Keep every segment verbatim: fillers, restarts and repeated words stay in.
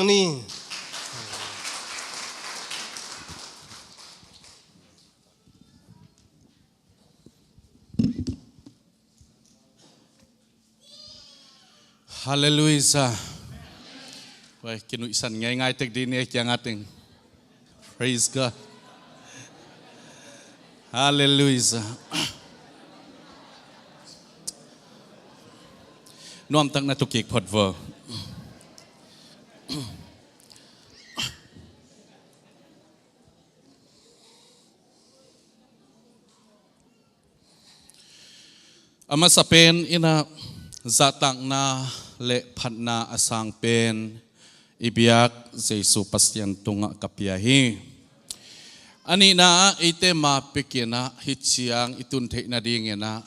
ni. Halleluiah. Wai, kinuihsan ngaingai tek dih ni, eh, kiang a teng. Praise God. Halleluiah. Nuamtak na tukik phot vo. A masa pen in ah zahtakna le phatna a sang pen i biak Jesu Pasian tungah ka pia hi. A nihna ah eite ma pek in ah hih ciang i tun theih nading in ah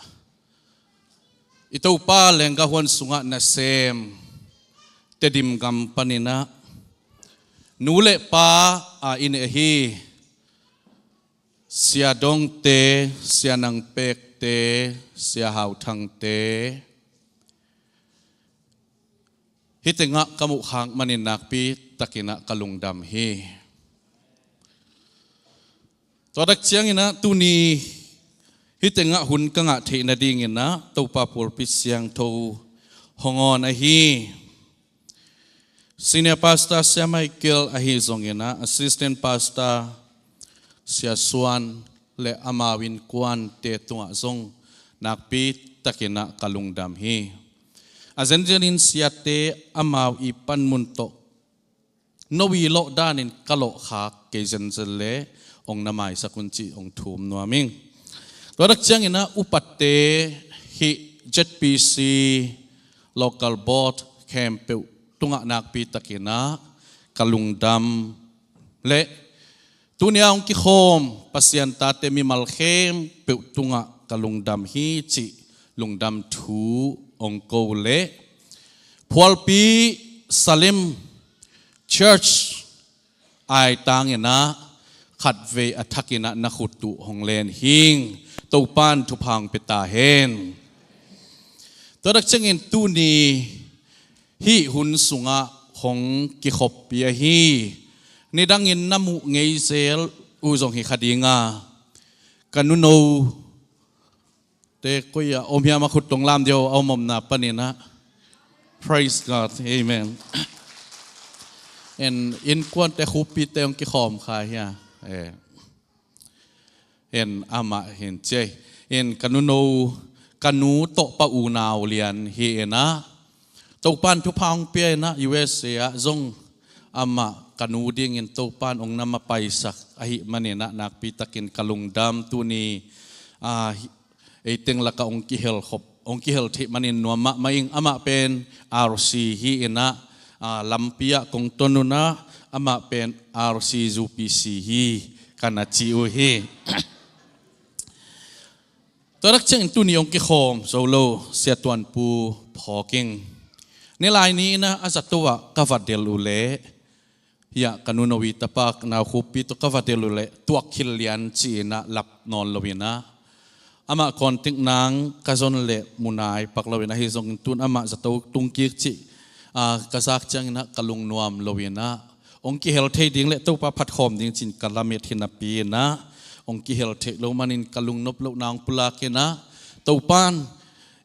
i Topa lenggah huan sungah nasem Tedim gam panin ah nu le pa a i neih ahi Sia Dongte, Sia Nang Pekte, Sia Hau Thangte, hih tengah ka muh khak manin nakpi takin ah ka lungdam hi. Tua tak ciangin ah tuni hih tengah hun ka ngah theih nadingin ah Topa pawlpi siangtho hong awn ahi. Senior Pastor Sia Michael ahi zongin ah Assistant Pastor Sia Suan le amau innkuante tungah zong nakpi takin ah ka lungdam hi. A zenzenin siate amau i panmun tawh no i lawh danin ka lawh khak kei zenzen le ong na maisak un cih ong thum nuam ing. Tua tak ciangin ah upate, hih Z P C local board khempeuh tungah nakpi takin ah ka lungdam le tuni a ong kikhawm Pasian tate mimal khempeuh tungah ka lungdam hi cih lungdam thu ong ko le phualpi Salim Church aitangin ah khatvei a thakin ah na khut uh hong len hing. Topan thupha hong pia ta hen. Tua tak ciangin tuni hih hun sungah hong kikhoppi ahi nidangin na muh ngei zel uh zong hi kha ding a ka nuno te koi a om hiam a khut tong lam deuh a om omna panin ah. Praise God. Amen. En innkuante khuppite hong kikhawm kha hia. Eh. En amah hin ciai. En ka nuno ka nu tawh pa unau lian hi en ah Topan thupha hong pia in ah U S A ah zong amah ka nu dingin Topan ong na mapaisak ahih manin ah nakpi takin ka lungdam tuni. Ah, eiteng lakah ong kihel khop, ong kihel theih manin nuam mahmah ing. Amah pen R C hi in ah, ah, lampi ah kong ton un ah amah pen R C U P C hi ka na ci uh hi. Tua tak ciangin tuni ong kikhawm zo lo Sia Tuan Pu phawk ing. Nilai ni in ah a zato ah ka va del uh leh hiah ka nuno i tapa nau khuppi tawh ka va del uh leh tuak khil lian ci in ah lap nawn lo in ah amah contact nang ka zon leh mu nai pak lo in ah ahi zongin tun amah zato tung kik cih, ah, ka zak ciangin ah ka lungnuam lo in ah ong kihel thei ding le Topa phatkhawm ding cin ka lamet hi napi in ah ong kihel theih lo manin ka lungnop lohna ong pulak in ah Topan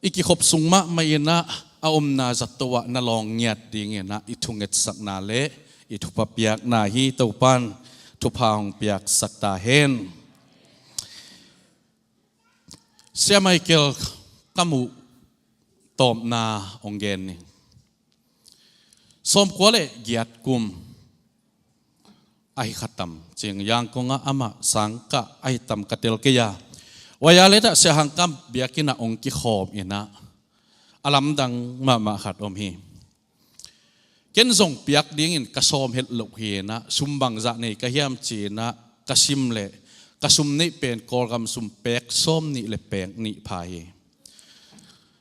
i kikhop sung mahmah in ah a omna zato ah na lawng ngiat dingin ah i thungetsakna le i thupha piakna hi. Topan thupha hong piaksak ta hen. Sia Michael ka muh tawpna ong gen ni. Sawmkua le giat kum ahi khatam cing Yangkong ah amah sangkah ahi tam ka tel kei a. Waya le dah Sia Hang Kam biakinn ah ong kikhawm in ah a lamdang mahmah khat om hi. Ken zong piak dingin ka sawm het loh hi in ah sum bangzah nei ka hiam ci in ah ka sim leh ka sum neih pen Kawlgam sum pek sawm nih le pek nih pha hi.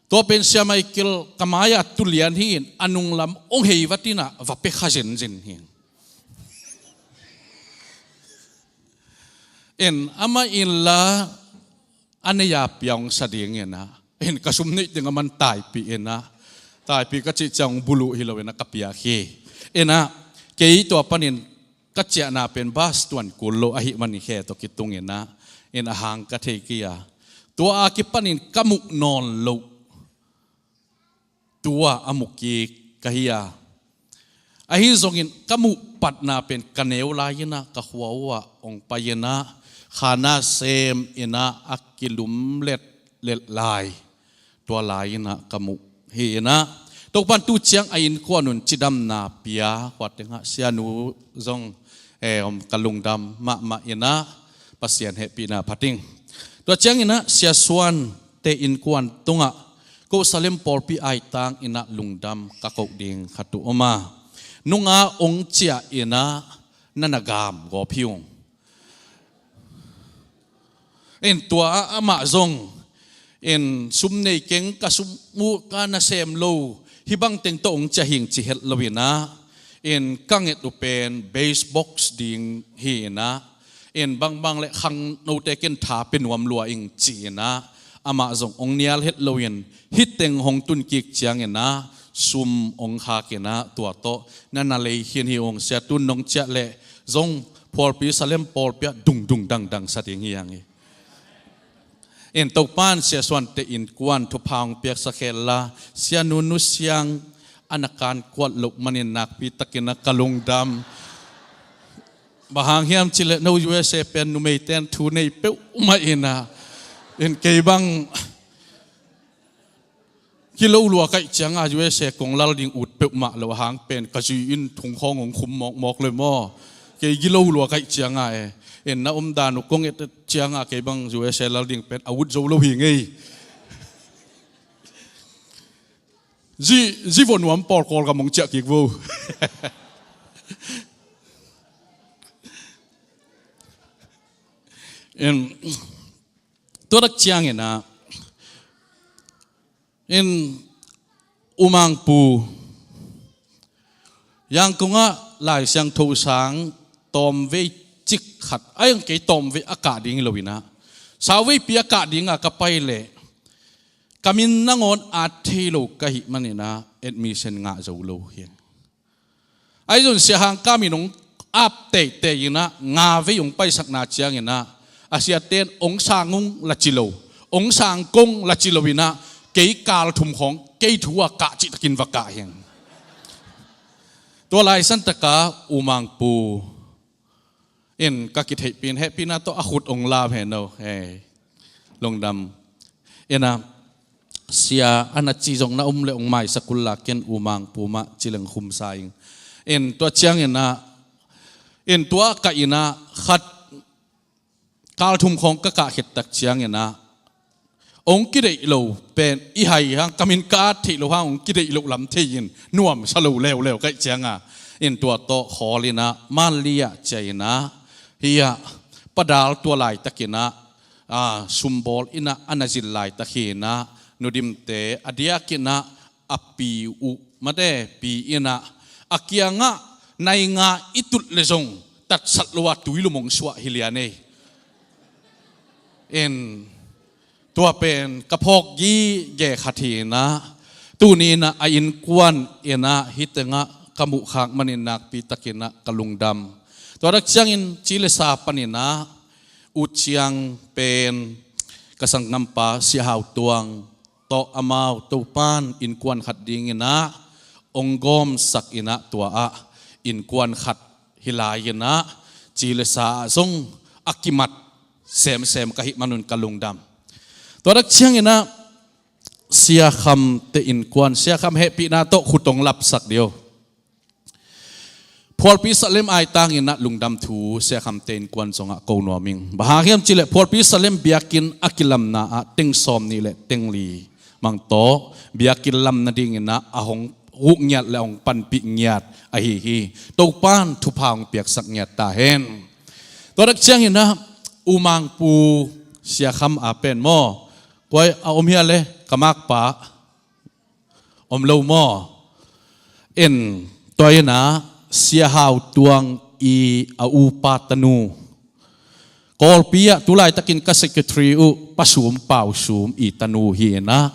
Tua pen Sia Michael ka mai-ah tu lian hi in a nunglam ong hei vat in ah va pia kha zenzen hi. En amah in la a nei-a pia ong sa ding in ah en ka sum neih teng a man taipih in ah taipih ka cih ciang ong buluh hi lo in ah ka piak hi. In ah Kei tua panin ka ciahna pen bus tuan kul lo ahih manin khe tawh kitung inah, in a hang ka thei kei a, tua a kipanin ka muh nawn loh tua a mu kik ka hi a, ahi zongin ka muh patna pen ka neu lai inah ka khua uh ah hong pai inah khana sem inah a kilum letlet lai, tua lai inah ka muh hi inah, Topan tu ciang a innkuan un cidamna pia, khua tengah sianu zong, eh, om ka lungdam mahmah inah Pasian hehpihna phating. Tua ciang inah Sia Suan te innkuan tungah ko Salem pawlpi aitang inah lungdam ka koh ding khat uh om a, nunga hong ciah inah na na gam gawp hi ung. In tua ah amah zong in sum nei keng, ka sum uh ka na sem lo, hih bang teng tawh hong ciah hing ci het lo inah, in ka nget uh pen bass box ding hi inah, in bangbang le khangnote ken tha pe nuam lua ing ci inah, amah zong hong nial het lo in hih teng hong tun kik ciang inah sum hong khak inah tua tawh na na lei khin hi ung. Sia, tun nong ciah leh zong phualpi Salem pawlpi ah dungdung dangdang sa ding hi ang hi. In Topan Sia Suan te innkuan thupha hong piaksak hen la, sianu Nu Siang a na kan kuat loh manin nakpi takin a ka lungdam. Bang hang hiam cih leh no U S A pen numei ten thu nei peuhmah inah, in kei bang gilo lua kaih cianga U S A kong lal ding ut peuhmah lo, a hang pen ka zi in thungkhawng hong khum mawkmawk le maw. Kei gilo lua kaih cianga e, in na omdan uh kong et cianga kei bang U S A lal ding pen a ut zo lo hi ngei. Zi, zi vo nuam pawl Kawlgam hong ciah kik vo. In tua tak ciang inah, in U Mang Pu, Yangon ah Lai Siangtho sang tawmvei cik khat, a iang kei tawmvei a kah ding hi lo inah, sauveipi a kah dinga ka pai leh ka min nangawn at thei lo ka hih man inah admission ngah zo lo hi. Ahi zong Sia Hang Kam in hong ap teitei inah, nga vei hong paisakna ciang inah, a siaten hong sang ung la ci lo, hong sang kong la ci lo inah, kei kal thum khawng kei thu a kah cih takin va kah hi ing. Tua lai santaka U Mang Pu in ka kitheihpih in hehpihna tawh a khut hong lam hen aw. Hei, lungdam. Inah, sia a na ci zong na om le hong maisak un la, ken U Mang Pu mah ci leng khumsa ing. In tua ciang inah, in tua kah inah khat kal thum khawng ka kah khit tak ciang inah, hong kideih lo pen i hai hang, ka min ka at theih lo hang hong kideih loh lam thei in nuamsa lo leuleu kaih cianga, in tua tawh khawl inah Manli ah ciah inah, hi ah Pa Dal tua laitak inah, a, sumbawl inah a na zin laitak hi inah, Nu Dimte a diak inah a pi uh, mate pi inah, a kiangah nai nga i tut le zong tatsat lo a tuilum hong suah hi lian ei. In tua pen ka phawk gige khat hi inah, tuni inah a innkuan inah hih tengah ka muh khak manin nakpi takin ah ka lungdam. Tua tak ciangin ci le sa pan inah U Ciang pen ka sanggampa Sia Hau Tuang tawh amau Topan innkuan khat ding inah hong gawmsak inah, tua ah innkuan khat hi lai inah, ci le sa ah zong a kimat semsem ka hih manun ka lungdam. Tua tak ciang inah Sia Kham te innkuan, Sia Kham hehpihna tawh khut hong lapsak dih aw. Phualpi Salem aitang inah lungdam thu Sia Kham te innkuan zongah ko nuam ing. Bang hang hiam cih leh phualpi Salem biakinn a kilamna ah teng sawm nih le teng li mang tawh biakinn lam nading inah a hong huh ngiat le a hong panpih ngiat ahi hi. Topan thupha hong piaksak ngiat ta hen. Tua tak ciang inah U Mang Pu, Sia Kham a pen maw, koi a om hia le ka makpa om lo maw? In tua inah Sia Hau Tuang i a upa tanu, Kawlpi ah tu laitakin ka secretary uh Pa Sum, Pau Sum i tanu hi inah,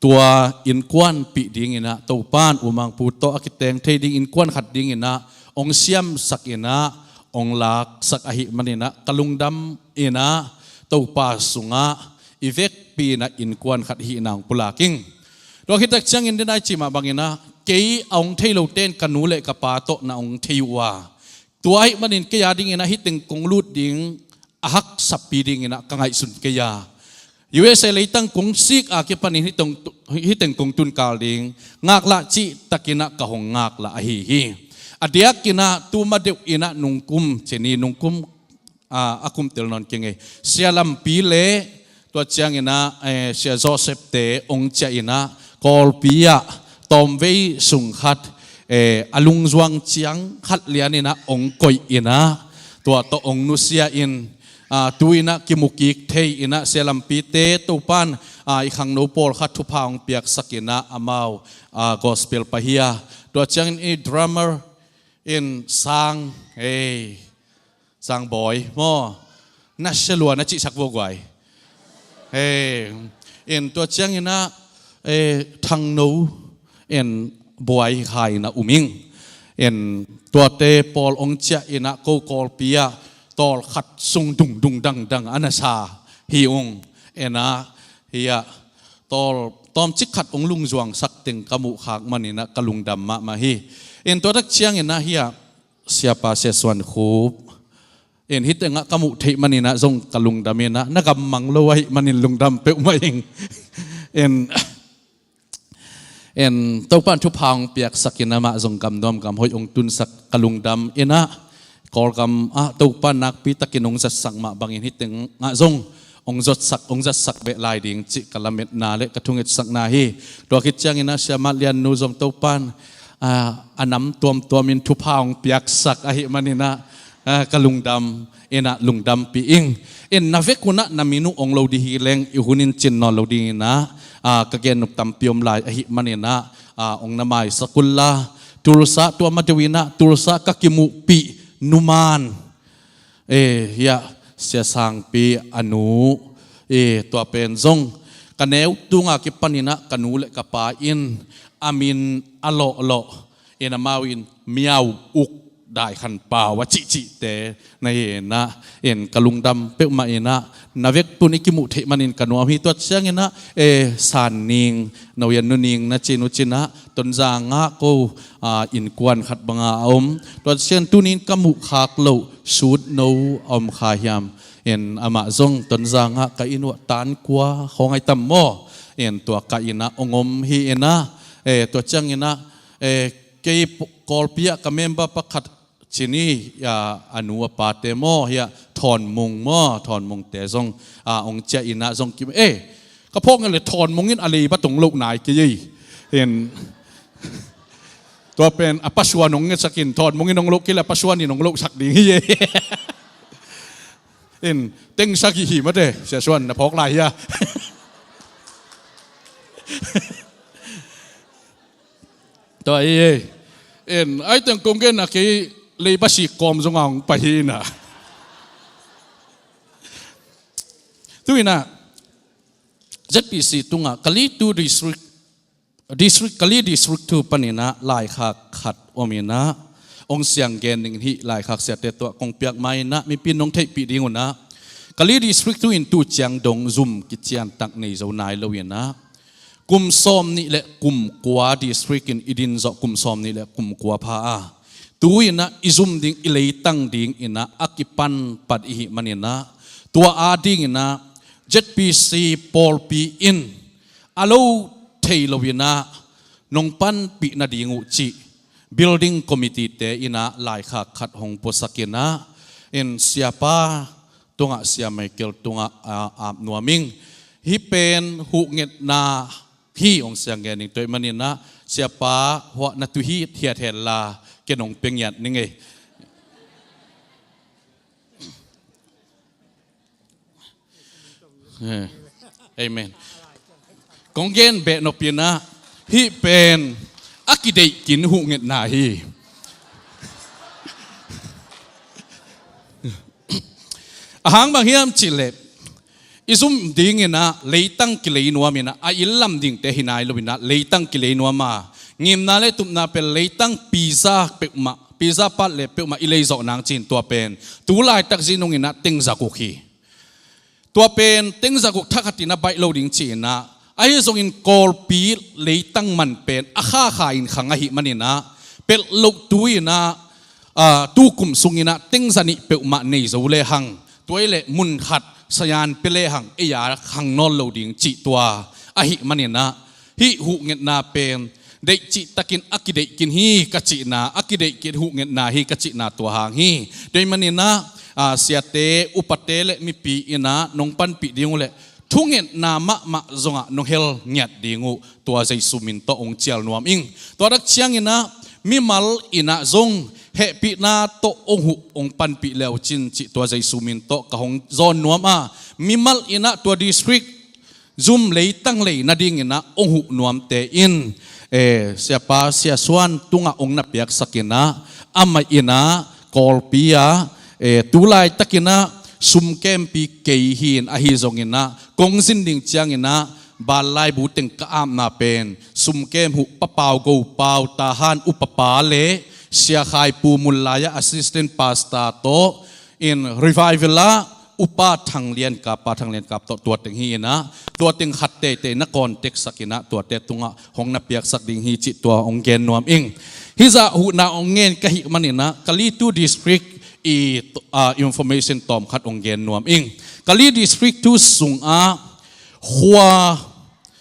tua innkuanpih ding inah Topan U Mang Pu tawh a kiteng thei ding innkuan khat ding inah hong siamsak in ah, hong laksak ahih manin ah, ka lungdam in ah, Topa sungah i vekpi in ah innkuan khat hihna hong pulak ing. Tua khit tak ciangin, den ai cih mah bangin ah, kei a hong thei lote in ka nu le ka pa tawh na hong thei uh a, tua ahih manin kei a dingin ah hih teng kong lut ding a haksatpi dingin ah ka ngaihsun kei a, U S A leitang kong sik a kipanin hih teng, hih teng kong tun kal ding ngaklah cih takin ah ka hong ngaklah ahi hi. A diakin ah tu ma deuh in ah nungkum, cini nungkum, a, a kum tel nawn keng ei, Sia Lampi le tua ciangin ah, eh, Sia Joseph te hong ciah in ah, Kawlpi ah tawmvei sung khat, eh, a lungzuang ciang khat lian in ah hong koih in ah, tua tawh hong nusia in, ah, tu in ah kimu kik thei in ah, Sia Lampi te Topan, ah, i khangno pawlkhat thupha hong piaksak in ah, amau, ah, gospel pahia. Tua ciangin i drummer in Sang, ei, Sang Bawi maw, na sia lua na cihsak vua guai. Ei, in tua ciangin ah, eh, Thangno in buai hi kha in ah um ing. In tuate pawl hong ciah in ah, ko Kawlpi ah tawlkhat sung dungdung dangdang a na sa hi ung. In ah, hi ah, tawl tawmcik khat hong lungzuangsak teng ka muh khak manin ah ka lungdam mahmah hi. In tua tak ciangin ah, hi ah, Siapa Sia Suan Khup in hih tengah ka muh theih manin ah zong ka lungdam in ah, na gammang lo ahih manin lungdam peuhmah ing. In, in Topan thupha hong piaksak in ah, amah zong gam nuam gam hoih hong tunsak, ka lungdam in ah, Kawlgam ah Topan nakpi takin hong zatsak mah bangin hih tengah zong hong zatsak, hong zatsak beh lai ding cih ka lametna le ka thungetsakna hi. Tua khit ciangin ah Sia Mat Lian nu zong Topan, ah, a nam tuamtuam in thupha hong piaksak ahih manin ah, ah, ka lungdam in ah lungdampih ing. In na vek un ah na min uh ong lo ding hi leng, i hun in cin nawn lo dingin ah, ah, ka gen nop tampi om lai ahih manin ah, ah, ong na maisak un la, Tulsa tua ma deuh in ah, Tulsa ka kimuhpih numan, eh, hi ah, Sia Sangpi a nu, eh, tua pen zong ka neu tunga kipanin ah ka nu le ka pa in a min a lawhlawh in, amau in Miau Uk Dai Khan Pau a cihcihte na hi in ah, in ka lungdam peuhmah in ah, na vek tun i kimuh theih manin ka nuam hi. Tua ciangin ah, eh, San Ning, No Yan Nu Ning na cin uh cin ah, Tonzang ah ko, ah, innkuan khat banga a om. Tua ciang tunin ka muh khak loh Sut No a om kha hiam. In amah zong Tonzang ah ka inn uah tan kua khawng ai tam maw, in tua ka inn ah ong om hi in ah, eh, tua ciangin ah, eh, kei Kawlpi ah ka member pakhat cini, ah, a nu a pate maw, hi ah Thawn Mung maw, Thawn Mungte zong, ah, ong ciah in ah zong kim, eh, ka phawk ngel le Thawn Mung in a leiba tong loh nai kei ei. In tua pen a pasuan ong ngetsak in, Thawn Mung in ong loh kei le a pasuan in ong lohsak ding hi ei. In teng sagih hi mate, Sia Suan na phawk lai hi a. Tua hi ei. In ai teng kong gen a, kei leiba sik kawm zong a ong pai hi in ah. Tu in ah Z P C tungah Kalay two district, district, Kalay district tu panin ah laikhak khat om in ah, ong siang gen ning, hih laikhak siate tuah kong piak ma in ah, mipi in ong theihpih ding un ah, Kalay district tu in tu ciang dong zum kician tak nei zo nai lo in ah, kum sawm nih le kum kua, district in i din zawh kum sawm nih le kum kua pha a, tu in ah i zum ding, i leitang ding in ah a kipan pat i hih manin ah, tua a ding in ah Z P C pawlpi in a lo thei lo in ah nong panpih nading uh cih building committee te in ah laikhak khat hong puasak in ah, in Siapa tungah, Sia Michael tungah, ah, ap nuam ing. Hih pen huhngetna hi, ong siang gen ning. Tua ahih manin ah Siapa, huah na tu hi hiat hen la, ken ong pia ngiat ning ei. Eh, amen. Kong gen beh nop in ah, hih pen a kideih kin huhngetna hi. A hang bang hiam cih leh, i zum ding in ah leitang kilei nuam in ah, a inn lam dingte hi nai lo in ah leitang kilei nuam a, ngimna le tupna pen leitang pizza peuhmah Pizza part le peuhmah i leizawh nang ci-in tua pen tu laitak zi nung inah teng zaguk hi. Tua pen teng zaguk thakhat inah baih lo ding ci-inah, ahi zongin Kawlpi leitang man pen a khakha in khang ahih maninah pelh loh tu inah, aa, tukum sunginah teng zanih peuhmah nei zo lehang, tua i leh mun khat sayan pia lehang ei a khang nawn lo ding cih tua ahih maninah, hih huhngetna pen deih cihtakin a kideih kin hi ka cihna, a kideih kin huhngetna hi ka cihna tua hang hi. Tua ahih maninah, aa, siate, upate le mipi inah nong panpih ding uh leh thungetna mahmah zongah nong hel ngiat ding uh tua Jesu min tawh hong cial nuam ing. Tua dak cianginah mimal inah zong hehpihna tawh hong huh hong panpih le uh cin cih tua Jesu min tawh ka hong zawn nuam a, mimal inah tua district zum leitang lei nadinginah hong huh nuamte in, eh, siapa Sia Suan tungah hong na piaksak inah, amah inah Kawlpi ah, eh, tu laitakinah sumkempi kei hi-in, ahi zonginah kong zin ding cianginah banlaibu teng ka apna pen sumkem huh Pa Pau Go Pau, Tahan upapa le Sia Khai Pu Mun Lai-ah assistant pastor tawh in, Revival ah upa Thang Lian Kap, Pa Thang Lian Kap tawh tua teng hi-inah, tua teng khat teitei na contact sak inah tuate tungah hong na piaksak ding hi cih tua hong gen nuam ing. Hih zah huhna hong ngen ka hih maninah Kali tu district i, ah, information tawm khat hong gen nuam ing. Kali district tu sungah khua,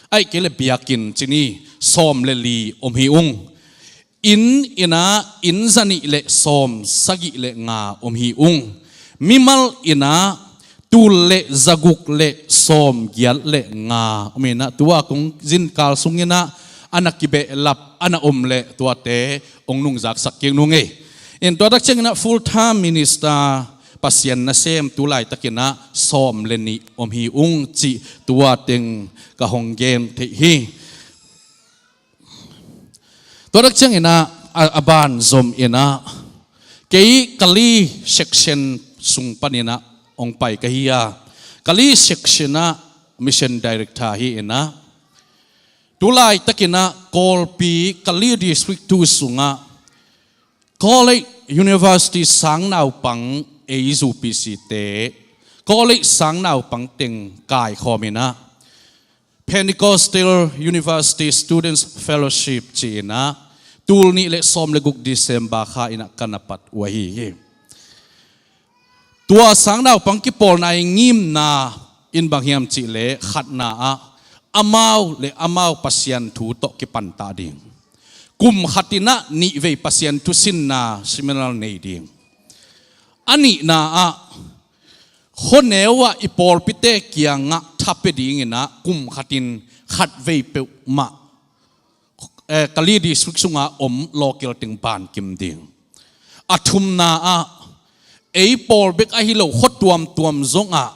ahih kei le biakinn ci ni, sawm le li om hi ung. Inn inah inn zanih le sawm sagih le nga om hi ung. Mimal inah tul le zaguk le sawm giat le nga om inah, tua kong zin kal sunginah a na kibehlap a na om le tuate hong nungzaksak kik nung ei. In tua dak cianginah full time minister, Pasian nasem tu laitakinah sawm le nih om hi ung cih tua teng ka hong gen theih hi. Tua dak cianginah a, a ban zom inah kei Kali section sung paninah hong pai ka hi a, Kali section ah mission director hi inah, tu laitakinah Kawlpi Kali district tu sungah college, university sangnaupang, ei zu P C te college sangnaupang teng kaikhawm inah Pentecostal University Students Fellowship ci inah tul nih le sawm le guk December kha inah ka na pat uh ahi hi. Tua sangnaupang kipawlna i ngimna in bang hiam cih leh khatna ah amau le amau Pasian thu tawh kipantah ding, kum khat inah nih vei Pasian thu sinna seminar nei ding. A nihna ah khuaneu ah i pawlpite kiangah tha pia dinginah kum khatin khat vei peuhmah, eh, Kali district sungah om local teng bankim ding. A thumna ah ei pawl bek ahi lo khua tuamtuam zongah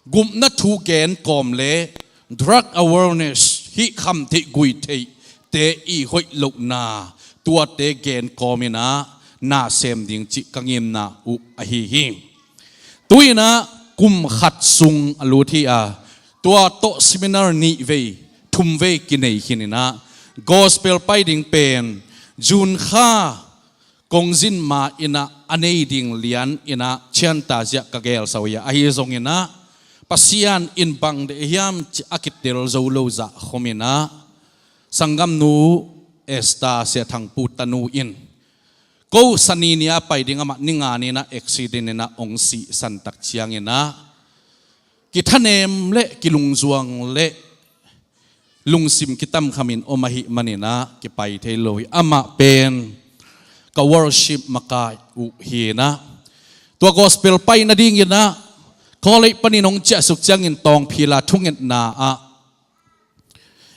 gupna thu genkawm le drug awareness, hih khamtheih guitheihte i hoih lohna tuate genkawm inah na sem ding cih ka ngimna uh ahi hi. Tu inah kum khat sung a lut hi a, tua tawh seminar nih vei thum vei kinei khin inah gospel pai ding pen June kha kong zin ma inah a nei ding lian inah cianta ziah ka gelsa uh hi a, ahi zonginah Pasian in bang deih hiam cih a kitel zo lo zah khawm inah sanggamnu Esther, Sia Thang Pu tanu in ko sani ni-a pai ding amah ni nga ni inah accident inah hong sih santak cianginah kithanem le kilungzuang le lungsim kitamkhamin om ahih maninah kipai thei lo hi. Amah pen ka worship makai uh hi inah tua gospel pai nadinginah college panin hong ciahsuk ciangin tawngphila thungetna ah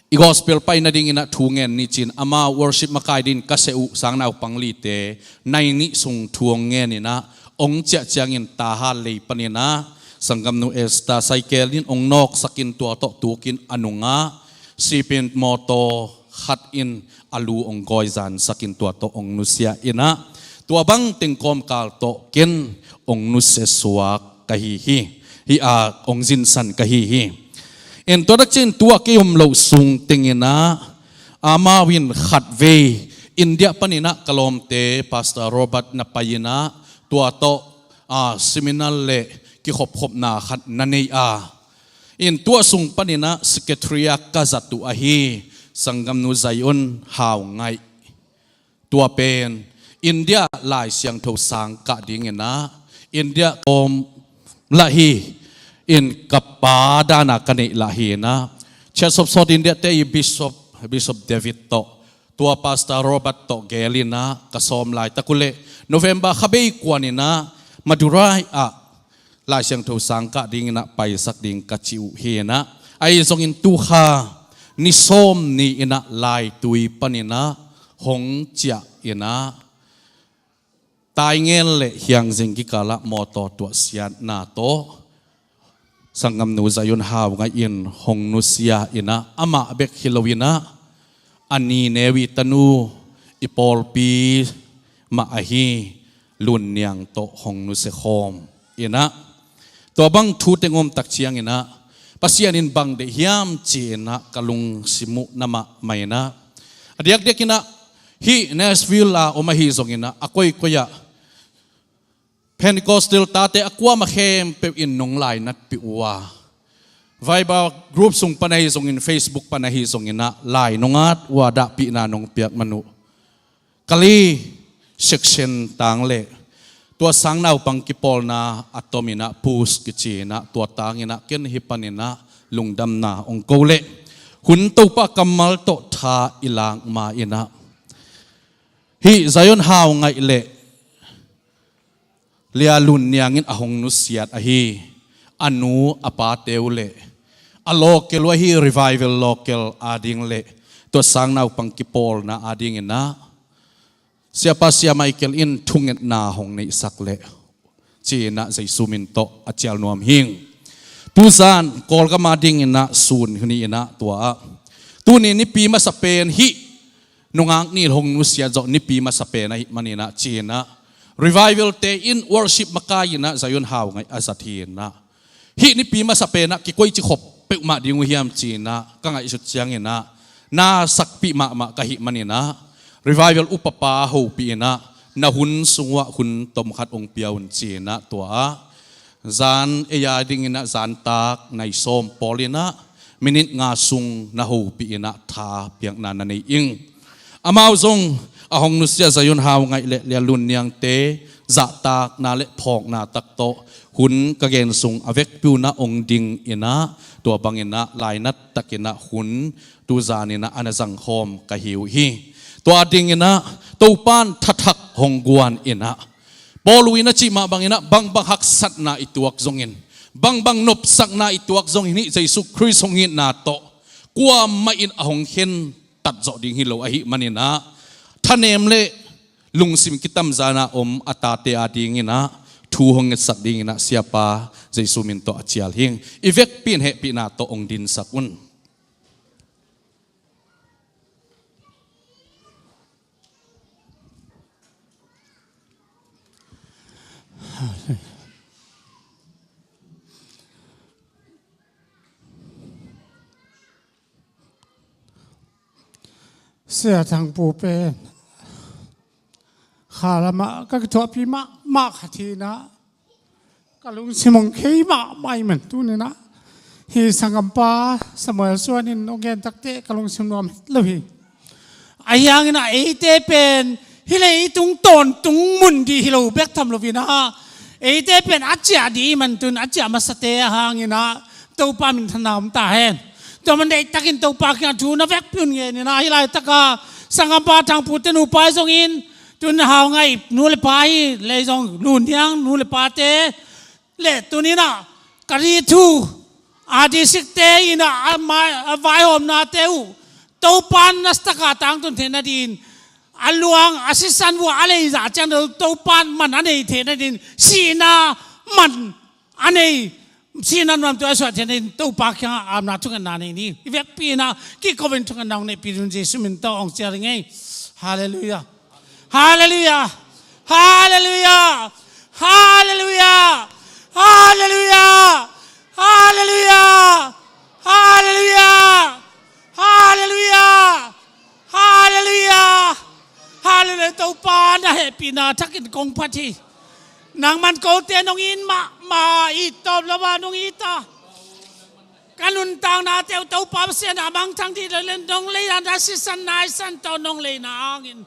i gospel pai nadinginah thu ngen ni ci-in amau worship makai dingin ka seh uh sangnaupang lite nai nih sung thu hong ngen inah hong ciah ciangin Tahan lei paninah sanggamnu Esther cycle in hong nawksakin tua tawh tukin a nungah sipin mawtaw khat in a lu hong gawizansakin tua tawh hong nusia inah tua bang teng kawmkal tawh ken hong nusia suak ka hi hi. Hih a hong zinsan ka hi hi. In tua dak ciangin tua kei om loh sung tenginah amau in khatvei India paninah ka lawmte Pastor Robert na pai inah tua tawh, ah, seminar le kikhopkhopna khat na nei a, in tua sung paninah secretary-a ka zat uh ahi sanggamnu Zion Hau Ngaih. Tua pen India Lai Siangtho sang kah dinginah India kawm lah hi, in ka pa dana ka neih lah hi inah Church of South India te i Bishop, Bishop David tawh tua Pastor Robert tawh gel inah ka sawm laitak uh leh November kha bei kuan inah Madurai ah Lai Siangtho sang kah dinginah paisak ding ka ci uh hi inah, ahi zongin tu kha ni sawm ni inah Laitui paninah hong ciah inah Taingen le Hiangzing kikalah mawtaw tuahsiatna tawh sanggamnu Zion Hau Ngaih in hong nusia inah, amah bek hi lo inah a nineu i tanu i pawlpi mah ahi Lun Niang tawh hong nusia khawm inah, tua bang thu teng om tak cianginah Pasian in bang deih hiam ci inah ka lungsim uh na mahmah inah, a diakdiak inah hih Nashville a om ahi zonginah a koikoi ah Pentecostal tate a kuamah khempeuh in nong lainatpih uh a, Viber group sung pan ahi zongin, Facebook pan ahi zonginah lai nong at uh a, dahpihna nong piak man uh. Kali section tang le tua sang naupang kipawlna a tom inah pus kici inah tua tang inah ken hih paninah lungdamna hong ko leh hun Topa kammal tawh tha i lak ma inah hih Zion Hau Ngaih le Lia Lun Niang in a hong nusiat ahi a nu a pate uh le a local uh ahi Revival local ading le tua sang naupang kipawlna adinginah Siapa Sia Michael in thungetna hong neihsak leh ci inah Jesu min tawh a cial nuam hing. Tuzan Kawlgam adinginah sun ni inah tua ah tuni nipi masa pen hih nungak ni hong nusiat zawh nipi masa pen ahih maninah ci inah Revival te in worship makai inah Zion Hau Ngaih a zat hi inah, hih nipi masa penah kikoici khop peuhmah ding uh hiam ci inah ka ngaihsut cianginah na sakpih mahmah ka hih maninah Revival upapa hopih inah na hun sung uh ah hun tom khat hong pia un ci inah tua ah zan ei adinginah zantak nai sawm pawl inah minit nga sung na hopih inah tha piakna na nei ing. Amau zong a hong nusia Zion Hau Ngaih le Lia Lun Niangte zahtakna le phawkna tak tawh hun ka gen sung a vekpi unah hong ding inah tua banginah lainat takinah hun tuzan inah a na zangkhawm ka hi uh hi. Tua dinginah Topan thathak hong guan inah Paul in a cih mah banginah bangbang haksatna i tuak zongin, bangbang nopsakna i tuak zongin hih Jesu Khrist hong itna tawh kuamah in a hong khentat zawh ding hi lo ahih maninah thanem le lungsim kitamzana om a tate adinginah thu hong ngetsak dinginah Siapa Jesu min tawh a cial hing. I vekpi in hehpihna tawh hong dinsak un. Sia Thangpu pen kha lamah ka kithuahpih mahmah khat hi inah ka lungsim hong khei mahmah ih man tuninah hih sanggampa Samuel Suan in hong gen takteh ka lungsim nuam het lo hi. Ahi hanginah eite pen hih leitung tawntung mun dih hi lo bek tham loinah eite pen a ciah dih ih man tun a ciah masate a hanginah Topa minthanna om ta hen. Tua man deihtakin Topa kiangah thu na vekpi un ngeninah hih laitaka sanggampa Thangpu te nupa ih zongin tun Hau Ngaih nu le pa hi lei zong Lun Niang nu le pate le tuninah ka ri thu a districtte inah a mai a vaihawmnate uh Topan nasataka tangtun theih nadin a luang a sisan uh a leizah ciang Topan man a nei theih nadin sihna man a nei sihna nuamtu a suah theih nadin Topa kiangah apna thungetna nei ni. I vekpi inah kiko in thungetna hong neihpih ding Jesu min tawh hong cial ing ei. Halleluiah. Halleluiah. Halleluiah. Halleluiah. Halleluiah. Halleluiah. Halleluiah. Halleluiah. Halleluiah. Le Topa na hehpihna thakin kong phat hi. Nangman kote nong it mahmah, it tawp lo a nong it a, ka nuntaknate uh Topa Pasian a mangthang dih lo le nong leina na sisan naisan tawh nong leina hangin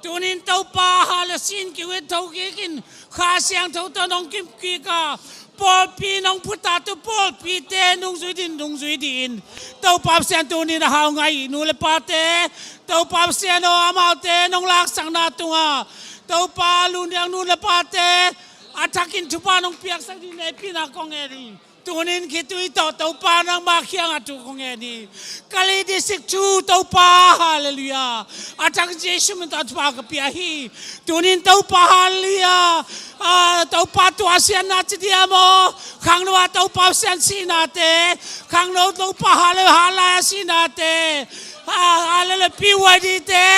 tunin Topa hale sin kiwit tho kikin Kha Siangtho tawh nong kimkik a pawlpi nong phuta tu pawlpite nungzui din nungzui din Topa Pasian tunin a hau ngai nu le pate Topa Pasian aw amaute nong laksakna tunga Topa lungdiang nu le pate a thakin thupha nong piaksak din hehpihna kong ngen hi. Tunin khitui tawh Topa nangma kiangah thu kong ngen hi. Kali district thu Topa, halleluiah, a thak Jesu min tawh thupha ka pia hi. Tunin Topa, halleluiah, a, Topa tua sianna ci diam aw, khangno a Topa sian sihnate, khangno Topa, halleluiah, halai a sihnate, a, halleluiah, P Y D te,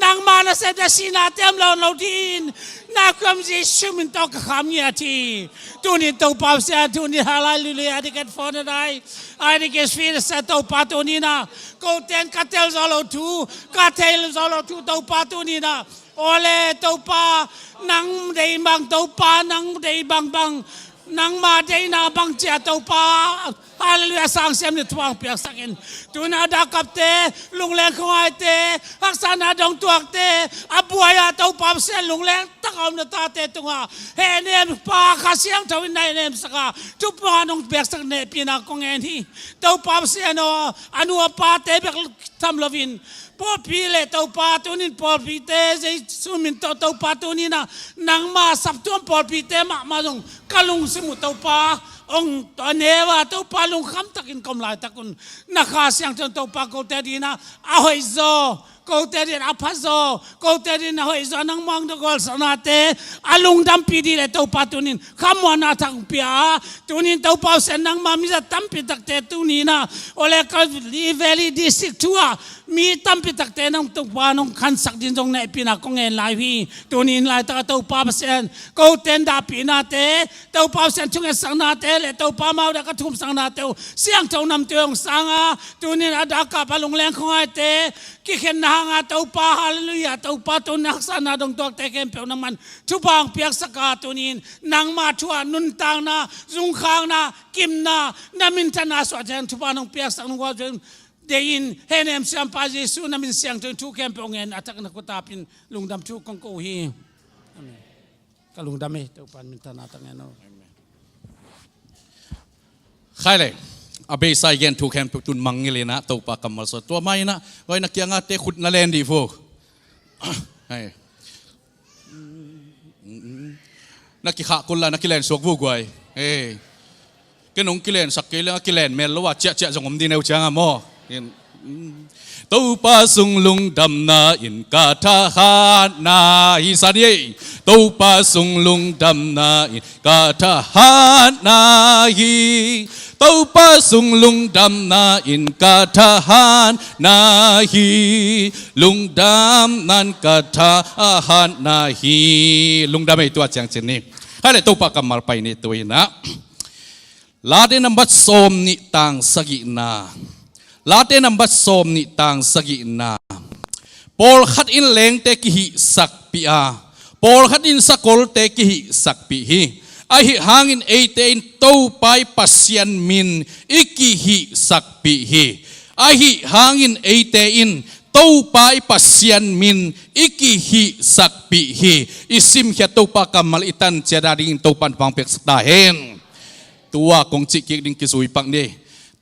nangma na sehte sihnate om lo lo din, na kuam Jesu min tawh ka kham ngiat hi. Tunin Topa Pasian, tunin halleluiah, a dikhet phone a dai, a dikhet feel sa Topa tunin a, ko ten ka tel zo lo thu, ka thei zo lo thu Topa tunin a, ole Topa, nang dei bang Topa, nang dei bang bang, nangma deina bang cia Topa, halleluiah, sang siam ni thuang piaksak in. Tuna dakapte, lungleng khongaite, haksana dong tuakte, a buai a Topa Pasian lungleng taka om na tate tunga hehnem pa Kha Siangtho in na hehnem saka thupha nong piaksak nehpihna kong ngen hi. Topa Pasian aw, a nu a pate bek tham lovin pawlpi le Topa tunin pawlpite Jesu min tawh Topa tunin a nangma saptuam pawlpite mahmah zong ka lungsim uh Topa ong neu a Topa lungkham takin kom laitak un na Kha Siangtho in Topa kote dina a hoih zaw, kote din a pha zaw, kote din a hoih zaw, nangmang da gawlsanate a lungdampi dih le Topa tunin khamuanna thang pia a, tunin Topa Pasian nangma mizat tampi takte tunin a, ole Kalvari Valley District thu a mi tampi takte nang Topa nong khansak din zong nehpihna kong ngen lai uh hi. Tunin laitak a Topa Pasian kote in dahpihnate Topa Pasian thungetsaknate le Topa mau dah ka thumsaknate uh siangtho namte hong sang a, tunin a dakap a lungleng khongaite kikhenna hanga Topa, halleluiah, Topa tunin haksana dong tuakte khempeuh nangman thupha hong piaksak a, tunin nangma thu a nuntakna, zungkhakna, kimna, na minthanna suah ciang thupha nong piaksak nong gual ciang deih in, hehnem siampa Jesu na min siangtho in thu khempeuh ngen a thak na khut apin lungdam thu kong ko uh hi. Amen. Ka lungdam hi, Topa in minthanna tang ngen aw. Amen. Khai le, a beisa i gen thu khempeuh tun mangngilh inah Topa kammal sawt. Tua mah inah, hoi na kiangate khut na len dih vo. Hei. Na kikhah kul la, na kilen suak vo guai. Hei. Ken hong kilensak kei leng a kilen mel lo a ciahciah zong om dih neu ciang a maw. Topa sung lungdamna in ka thahatna hi, sa ni ei. Topa sung lungdamna in ka thahatna hi. Topa sung lungdamna in ka thahatna hi. Lungdamna in ka thahatna hi. Lungdam ei, tua ciang cin ni. Hale, Topa kammal pai ni tu inah. Late nambat sawm nih tang sagihna. Late nambat sawm nih tang sagihna. Pawlkhat in lengte kihihsakpih a, pawlkhat in sakolte kihihsakpih hi. Ahi hangin eite in Topa i Pasian min i kihihsakpih hi. Ahi hangin eite in Topa i Pasian min i kihihsakpih hi. I simkhiat Topa kammal i tan ciat a dingin Topa in thupha hong piaksak ta hen. Tua kong cih kik ding kizui pak ni.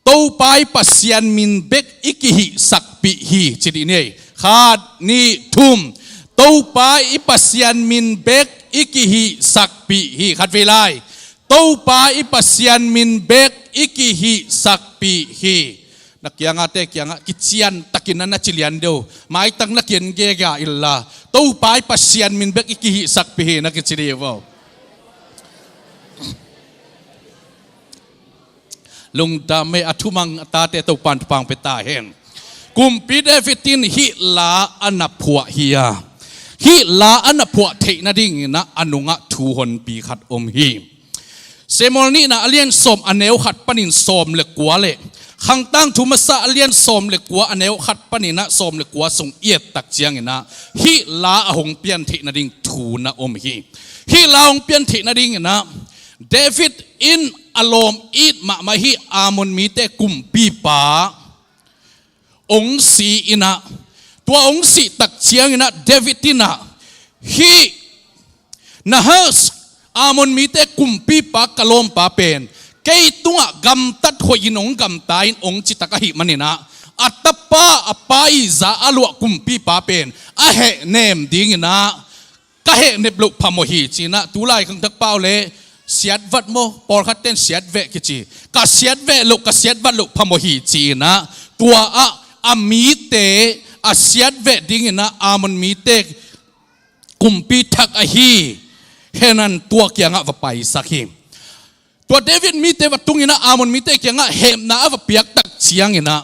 Topa i Pasian min bek i kihihsakpih hi, ci dih ni. Khat, nih, thum. Topa i Pasian min bek i kihihsakpih hi. Khat vei lai. Topa i Pasian min bek i kihihsakpih hi. Na kiangate kiangah kician takin na na ci lian deuh. Maitak na kian gega illa. Topa i Pasian min bek i kihihsakpih hi na kici dih vo. Lungdam ei, a thumang a tate Topa in thupha hong pia ta hen. Kumpi David in hih la a na phuah hi a, hih la a na phuah theih nadingin ah a nungah thu honpi khat om hi. Samuel nihna a lian sawm a neu khat panin sawm le kua le Khangtangthu masa a lian sawm le kua a neu khat paninah sawm le kua sung i et tak cianginah hih la a hong pian theih nading thu na om hi. Hih la hong pian theih nadinginah David in a lawm it mahmah hih Ammon mite kumpipa hong si inah, tua hong sih tak cianginah David inah hih Nahash, Ammon mite kumpipa ka lawmpa pen kei tungah gamtat hoihin hong gamta in hong citak ahih maninah a tapa a pa i za a luah kumpipa pen a hehnem dinginah ka hehnep loh phamawh hi cinah tulai khangthak pau le siatvat maw, pawlkhat ten siatveh kici, ka siatveh loh, ka siatvat loh phamawh hi cinah tua ah a mite a siatveh dinginah Ammon mite kumpi thak ahi Hanun tua kiangah va paisak hi. Tua David mite va tunginah Ammon mite kiangah hehna a va piak tak cianginah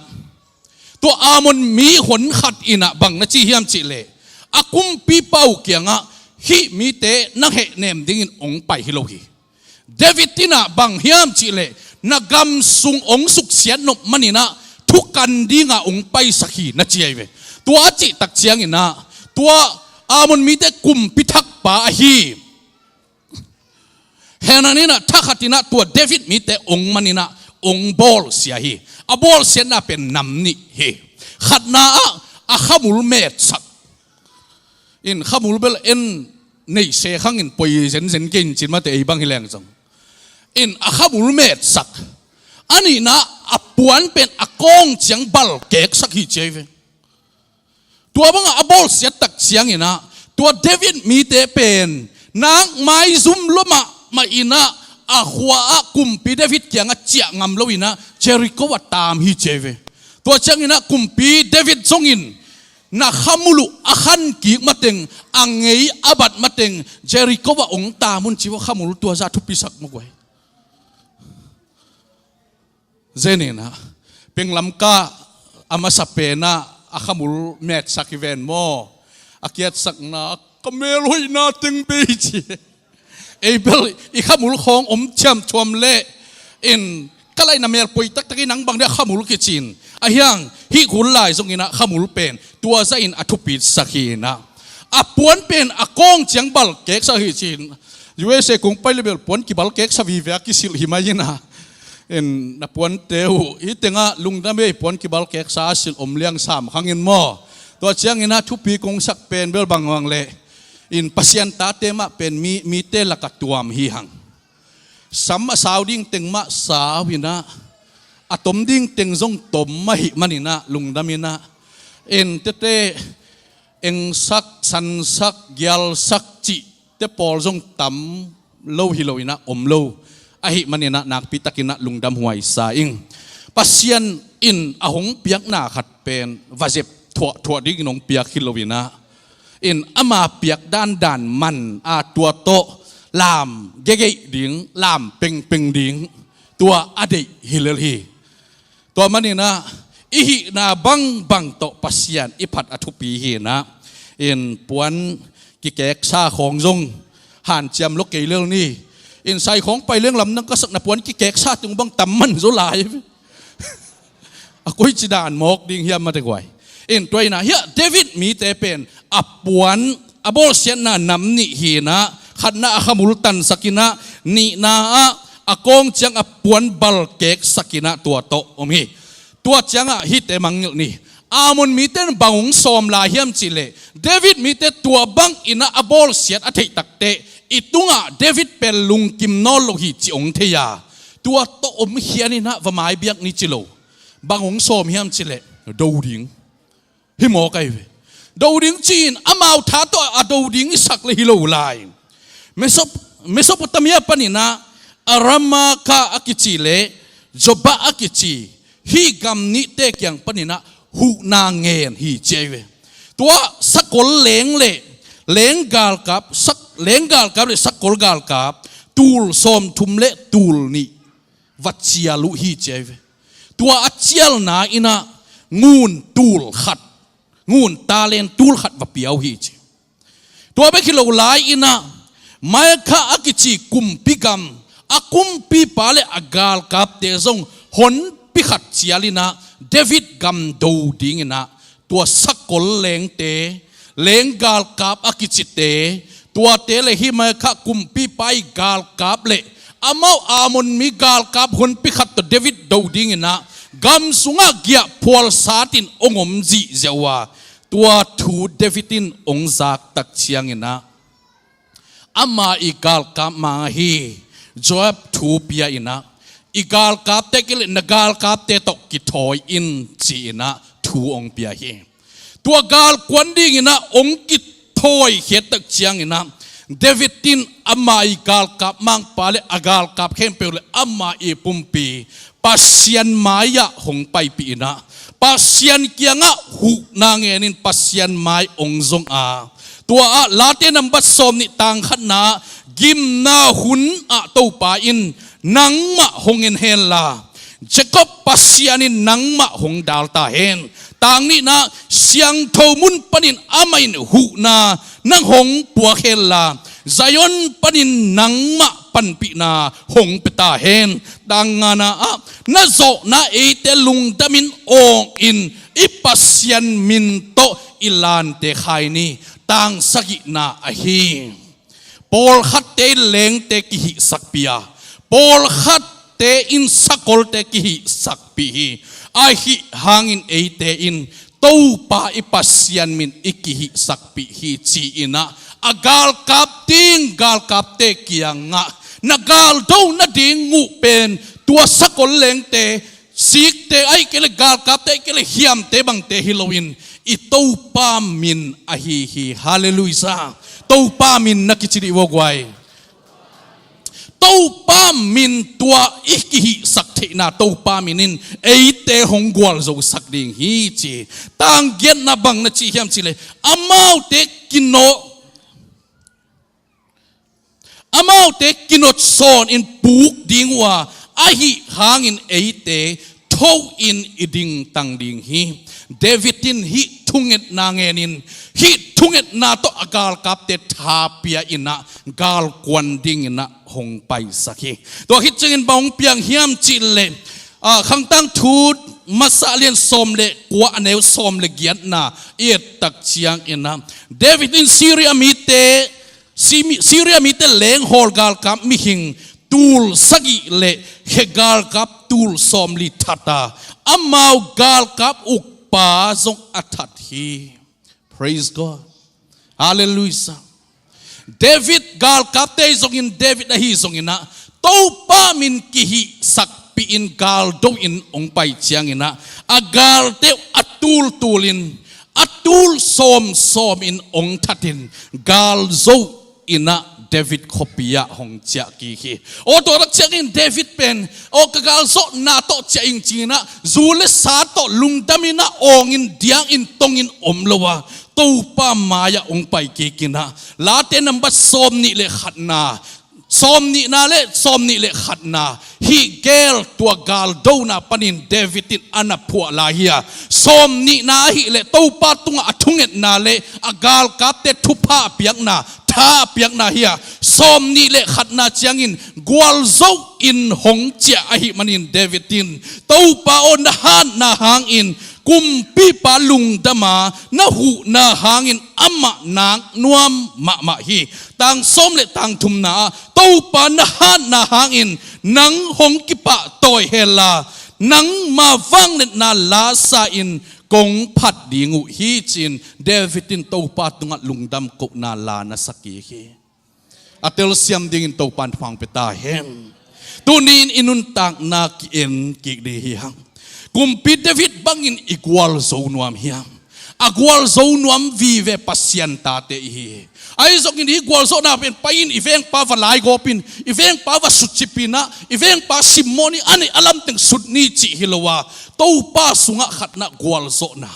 tua Ammon mi hon khat inah bang na ci hiam cihleh a kumpipa uh kiangah hih mite na hehnem dingin hong pai hi lo hi. David inah bang hiam cihleh na gam sung hong suksiat nop maninah thukan dingah hong paisak hi na ci ahi ve. Tua a cih tak cianginah tua Ammon mite kumpi thakpa ahi Hanun inah thakhatinah tua David mite hong maninah hong bawlsia hi. A bawlsiatna pen nam nih hi. Khatna ah a khamul metsak in khamul bel en neihse khangin poi zenzen kei in cin mate ei bang hi leng zong in a khamul metsak. A nihna a puan pen a kawng ciang balkeksak hi ci ahi ve. Tua bangah a bawlsiat tak cianginah tua David mite pen nak maizum lua mahmah inah a khua ah kumpi David kiangah ciah ngam loinah Jericho ah taam hi ci ahi ve. Tua cianginah kumpi David zongin na khamul uh a khan kik mateng a ngei a bat mateng Jericho ah hong taam un ci vo. Khamul tua zah thupisak mawk uh ahi. Zeninah penglamka a masa penah a khamul metsak hi ven maw? A kiatsakna ka melhoihna teng bei ci. Ei bel i khamul khawng om ciamthuam leh in ka laina mel poi taktak i nang bang deh a khamul kicin a hiang hih khul lai zonginah khamul pen tua zahin a thupitsak hi inah a puan pen a kawng ciang balkeksak hi cin. U S A kong pai le bel puan kibalkeksa vive a kisilh hi mai inah in na puante uh hih tengah lungdam ei puan kibalkeksa a silh om liang sam khangin maw? Tua cianginah thupi kong sak pen bel bang hang leh in Pasian tate mah pen mi, mite laka tuam hi hang. Sam a sau ding teng mah sau inah a tom ding teng zong tom ahih maninah lungdam inah in tete engsak, sansak, gialsak cihte pawl zong tam lo hi loinah om lo ahih maninah nakpitakinah lungdam huaisa ing. Pasian in a hong piakna khat pen va zep thuahthuah dingin hong piak hi loinah in ama piak dandan man a tua tawh lam gegeih ding, lam pengpeng ding tua a deih hi lel hi. Tua maninah i hihna bangbang tawh Pasian i phat a thupi hinah in puan kikeksa khawng zong hanciam lo kei lel ni. In sai khawng pai leng lamdang ka sakna puan kikeksa tung bang tam man zo lai. A koici dan mawk ding hiam mate guai. In tua inah hiah David mite pen a puan a bawlsiatna nam nih hinah khatna a khamul tansakinah nihna ah a kawng ciang a puan balkeksakinah tua tawh om hi. Tua ciangah hihte mangngilh ni. Ammon mite in bang hong sawm lai hiam cihleh David mite tua bang inah a bawlsiat a theih takteh i tungah David pen lungkim nawn lo hi ci hong thei a tua tawh om khian inah va maibiak ni ci lo. Bang hong sawm hiam cihleh do ding. Hi mawk ahi ve. Do ding ci-in amau tha tawh a do ding i sak le hi lo lai. Mesop-, Mesopotamia paninah Arama kha a kici le Joba a kici hih gam nihte kiang paninah huhna ngen hi ci ahi ve. Tua sakol leng le leng galkap, sak-, leng galkap le sakol galkap tul sawmthum le tul nih va cial uh hi ci ahi ve. Tua a cialna inah ngun tul khat, ngun talent tul khat va pia uh hi ci. Tua bek hi lo lai inah Maakha a kici kumpi gam a kumpipa le a galkapte zong hon pi khat cial in ah David gam do ding in ah tua sakol lengte, leng galkap a kicite, tuate le himah kha kumpipa i galkap le amau Ammon mi galkap hunpi khat tawh David do ding in ah gam sungah giahphual sat in hong om zihziah uh a, tua thu David in hong zak tak ciang in ah ama i galkap mang ahi Joab thu pia in ah, i galkapte kei le na galkapte tawh kithawi in ci in ah thu hong pia hi. Tua galkuan ding in ah hong kithawi khiat tak ciang in ah David in ama i galkap mangpa le a galkap khempeuh le ama i pumpi Pasian mai-ah hong paipih in ah Pasian kiangah huhna ngen in Pasian mai hong zong a, tua ah Late nambat sawmnih tang khatna ah gimna hun ah Topa in nangmah hong en hen la, Jacob Pasian in nangmah hong dal ta hen. Tang nihna ah siangtho mun panin amah in huhna nang hong puak hen la, Zion panin nangmah panpihna hong pia ta hen. Tang ngana ah na zawhna eite lungdamin awngin i Pasian min tawh i lante khai ni. Tang sagihna ahi, pawlkhatte in lengte kihihsakpih a, pawlkhatte in sakolte kihihsakpih hi. Ahi hangin eite in Topa i Pasian min i kihihsakpih hi ci in ah a galkap ding galkapte kiangah na galdo nading uh pen tua sakol lengte, sikte ahih kei le galkapte ahih kei le hiamte bangte hi loin i Topa min ahi hi. Halleluiah. Topa min na kici dih vua guai. Topa min tua i kihihsak theihna Topa min in eite hong gualzosak ding hi ci. Tang giatna bang na ci hiam ci le amaute kinawh, amaute kinawtsawn in puk ding uh a, ahi hangin eite tho in i dingtang ding hi. David in hih thungetna ngen in hih thungetna tawh a galkapte tha pia in ah galkuan ding in ah hong paisak hi. Tua khit ciangin bang hong piang hiam cih leh, ah, Khangtang Thu masa lian sawm le kua a neu sawm le giatna i et tak ciang in ah David in Syria mite, Simi-, Syria mite lenghawl galkap mihing tul sagih le khe galkap tul sawmli that a, amau galkap ukpa zong a that hi. Praise God. Halleluiah. David galkapte ahi zongin, David ahi zongin ah Topa min kihihsakpih in galdo in hong pai ciang in ah a galte uh a tultul in a tul sawmsawm in hong that in galzo in ah David khuapi ah hong ciah kik hi. Aw, tua tak ciangin David pen, aw, ka galzawhna tawh ciah ing ci in ah zu le sa tawh lungdam in ah awng in diang in tong in om lo a, Topa mai-ah hong pai kik in ah Late nambat sawmnih le khatna, sawmnihna le sawmnih le khatna hih gel tua galdona panin David in a na phuah lai hi a, sawmnihna ahih leh Topa tungah a thungetna le a galkapte thupha a piakna, tha a piakna hi a, sawmnih le khatna ciangin gualzo in hong ciah ahih manin David in, Topa aw, na hatna hangin kumpipa lungdam a, na huhna hangin amah nak nuam mahmah hi. Tang sawm le tang thumna ah, Topa na hatna hangin nang hong kipahtawi hen la, nangma vangliatna la sa-in kong phat ding uh hi, ci-in David in Topa tungah lungdam kohna la na sa kik hi. A telsiam dingin Topa in thupha hong pia ta hen. Tuni-in i nuntakna ki-en kik ding hi hang. Kumpi David bangin i gualzo nuam hiam? A gualzo nuam vive Pasian tate i hi hi. Ahi zongin hih gualzawhna pen pai-in i vengpa va laigawp in, i vengpa va sutcip in ah, i vengpa simmawh ni, a neih a lamteng sut ni cih hi lo a, Topa sungah khatna gualzawhna.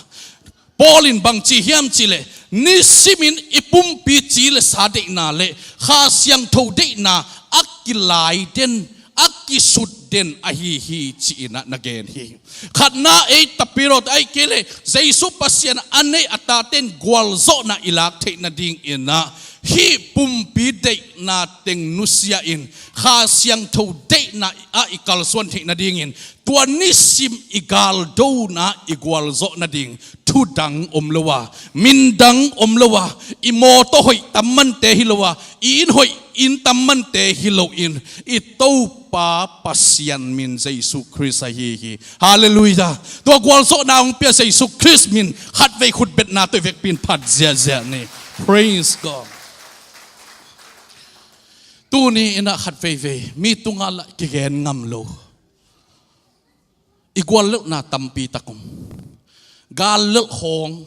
Paul in bang ci hiam cih leh, nisimin i pumpi ci le sa deihna le Kha Siangtho deihna a kilai den, a kisut den ahi hi, ci-in ah na gen hi. Khatna ei tapirawte ahih kei leh Jesu Pasian a neih a tate in gualzawhna i lak theih nadingin ah hih pumpi deihna teng nusia in Kha Siangtho deih na ah i kalsuan theih nadingin, tua nisim i galdona i gualzawh nading thu dang om lo a, min dang om lo a, i mawtaw hoih tam mante hi lo a, i inn hoih inn tam mante hi loin, i Topa Pasian min Jesu Khrist ahi hi. Halleluiah. Tua gualzawhna hong pia Jesu Khrist min khatvei khutbetna tawh i vekpi in phat ziahziah ni. Praise God. Tuni in ah khatveivei mi tungah lah kigen ngam lo. I guallelhna tampi tak om. Gallelh khawng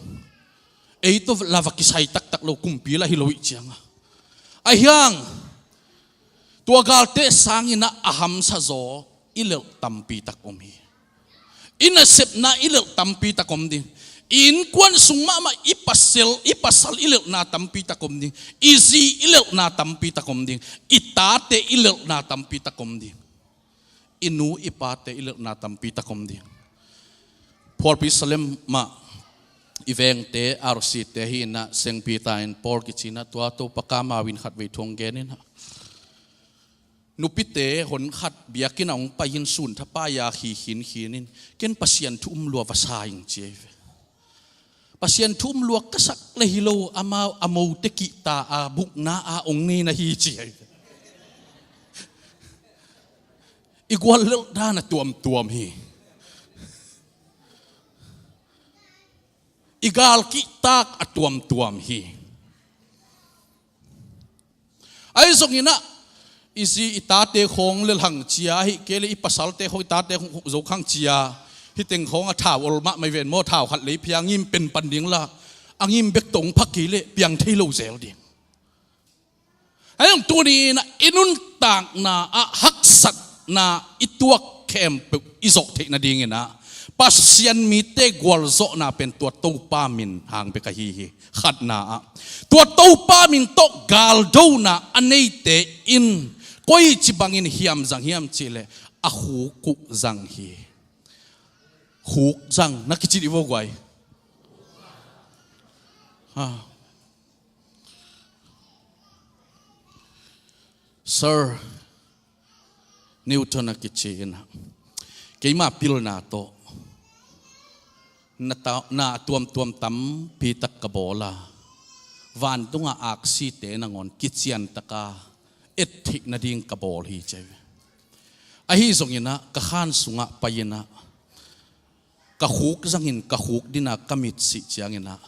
ei tawh lah va kisai taktak lo, kumpi lah hi lo ih cianga. Ahi hang tua galte sangin ah a hamsa zaw i lelh tampi tak om hi. I nasepna i lelh tampi tak om ding. I innkuan sung mahmah i pasal, i pasal i lelhna tampi tak om ding. I zi i lelhna tampi tak om ding. I tate i lelhna tampi tak om ding. I nu i pate i lelhna tampi tak om ding. Phualpi Salem mah i vengte, R C te hi in ah, Sengpi ta in Paul kici in ah, tua Topa Kamau in khatvei thu hong gen in ah, nupite hon khat biakinn ah hong pai in, sun thapai a khi khinkhin in, ken Pasian thu um lua va sa ing, ci ahi ve. Pasian thu um lua ka sak le hi lo, amau a mote kihta a bukna a ong nei na hi, ci ahi ve. I guallelh dan a tuamtuam hi. I gal kihtak a tuamtuam hi. Ahi zongin ah i zi i tate khawng lelh hang cia, ahi kei leh i pasalte khawng, i tate khawng zo khang cia, hih teng khawng a thau ol mahmah hi ven maw, thau khat lei phia ngim pen pan ding lah, a ngim bek tawh hong pha kei leh piang thei lo zel ding. Ahi zong tuni in ah i nuntakna ah haksatna i tuak khempeuh i zawh theih nadingin ah Pasian mite gualzawhna pen tua Topa min hang bek ahi hi. Khatna ah tua Topa min tawh galdona a neite in koici bangin hiam zang hiam cih leh a khuk uh zang hi. Khuk zang na kici dih vo guai. Ha. Sir Newton a kici in ah, keima pilna tawh na ta-, na tuamtuam tampi tak ka bawl a, vantungah aksite nangawn kician taka et theih nading ka bawl hi, ci ahi ve. Ahi zongin ah ka khan sungah pai in ah ka khuk zangin ka khuk dina ka mit sih ciangin ah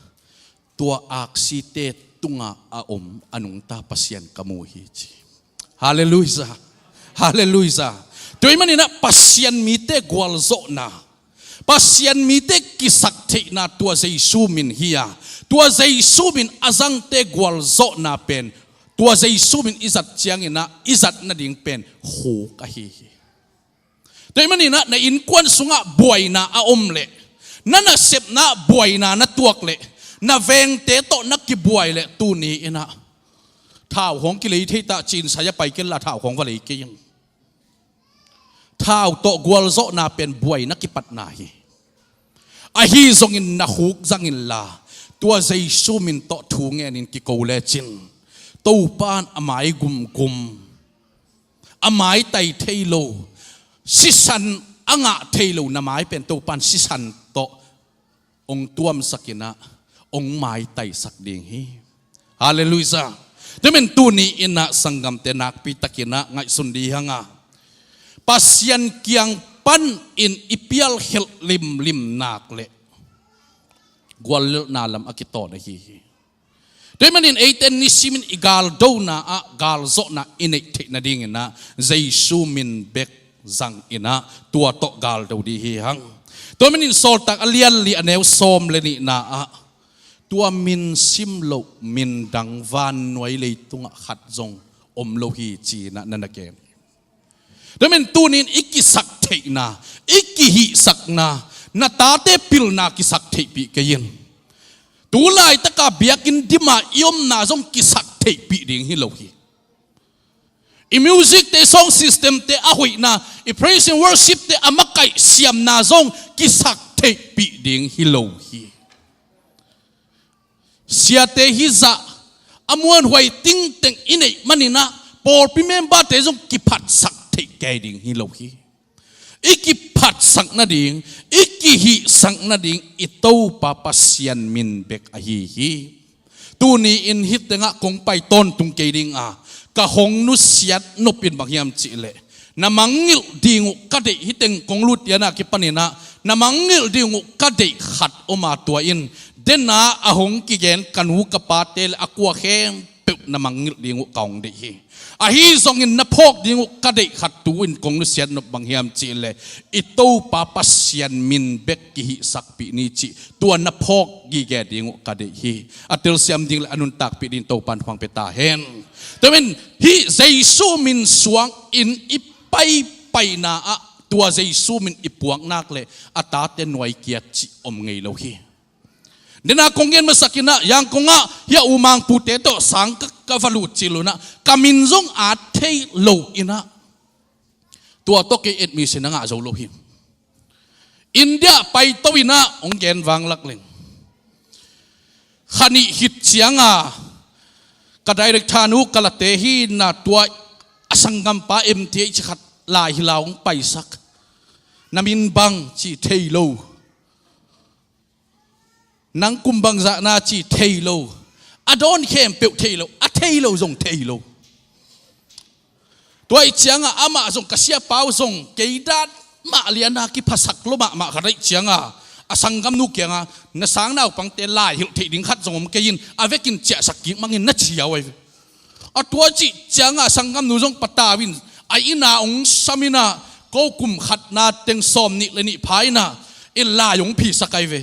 tua aksite tungah a om a nungta Pasian ka mu hi, ci. Halleluiah. Halleluiah. Tua ahih manin ah Pasian mite gualzawhna, Pasian mite kisak theihna tua Jesu min hi a, tua Jesu min a zangte gualzawhna pen, tua Jesu min i zat ciangin ah i zat nading pen khuk ahi hi. Tua ahih manin ah na innkuan sungah buaina a om leh, na nasepna ah buaina na tuak leh, na vengte tawh na kibuai leh, tuni in ah thau khawng kilei thei ta, cinsai a pai kei la thau khawng va lei kei in. Thau tawh gualzawhna pen buaina kipatna hi. Ahi zongin na khuk zang inla, tua Jesu min tawh thu ngenin kiko lecin, Topa in a mai gumgum, a maitai thei lo, sisan a ngah thei lo na mai pen Topa in sisan tawh ong tuamsak in ah ong maitaisak ding hi. Halleluiah. Tua ahih manin tuni in ah sanggamte nakpi takin ah ngaihsun dih hang a, Pasian kiang panin i pialkhelh limlim nak leh guallelhna lam a kitawn ahi hi. Tua ahih manin eite in nisimin i galdona ah galzawhna i neih theih nadingin ah Jesu min bek zang in ah tua tawh galdo dih hi hang. Tua ahih manin Sawltak a lian li a neu sawm le nihna ah, tua min sim loh min dang vannuai leitungah khat zong om lo hi, ci-in ah na na gen. Tua ahih manin tuni in i kisak theihna, i kihihsakna, na tate pilna kisak theihpih kei in. Tu laitaka biakinn dima i omna zong kisak theihpih ding hi lo hi. I music te, sound system te a hoihna, i praise and worship te a makaih siamna zong kisak theihpih ding hi lo hi. Siate hizah a muanhuai tingteng i neih manin ah pawlpi member te zong kiphatsak theih kei ding hi lo hi. I kiphatsak nading, i kihihsak nading i Topa Pasian min bek ahi hi. Tuni-in hih tengah kong pai tawntung kei ding a, ka hong nusiat nop in bang hiam cihleh, na mangngilh ding uh ka deih, hih teng kong lut lianah kipaninah na mangngilh ding uh ka deih khat om a, tua in dena a hong kigen ka nu ka pate le a kua khempeuh na mangngilh ding uh ka hong deih hi. Ahi zongin na phawk ding uh ka deih khat tu-in kong nusiat nop bang hiam cihleh, i Topa Pasian min bek kihihsakpih ni cih tua na phawk gige ding uh ka deih hi. A telsiam ding le a nuntakpih ding Topa in thupha pia ta hen. Tua in hih Jesu min suangin i paipaina ah tua Jesu min i puak nak le a tate nuai kiat cih om ngei lo hi. Dena kong gen masak inah, Yangon ah hih a U Mang pute tawh sang ka, ka va lut cil unah, ka min zong at thei lo inah, tua tawh kei admission a ngah zo lo hi. India paito inah hong gen vanglak leng, kha nih khit cianga ka director nu ka late hi inah, tua a sanggampa M T H khat lai hi la hong paisak. Na min bang ci thei lo. Nang kum bangzah na ci thei lo. A dawn khempeuh thei lo, a thei lo zong thei lo. Tua ih cianga amah zong, ka siapa uh zong kei dan mah liana kiphasak lo mahmah khat ahih cianga, a sanggamnu kianga, na sang naupangte lai hilh theih ding khat zong om kei in, a vekin ciahsak kik mangin na ci a uh ahi ve. A tua cih cianga sanggamnu zong patau in, a inn ah hong sam inah, ko kum khatna teng sawm nih le nih pha inah, inn lai hong phisak ahi ve.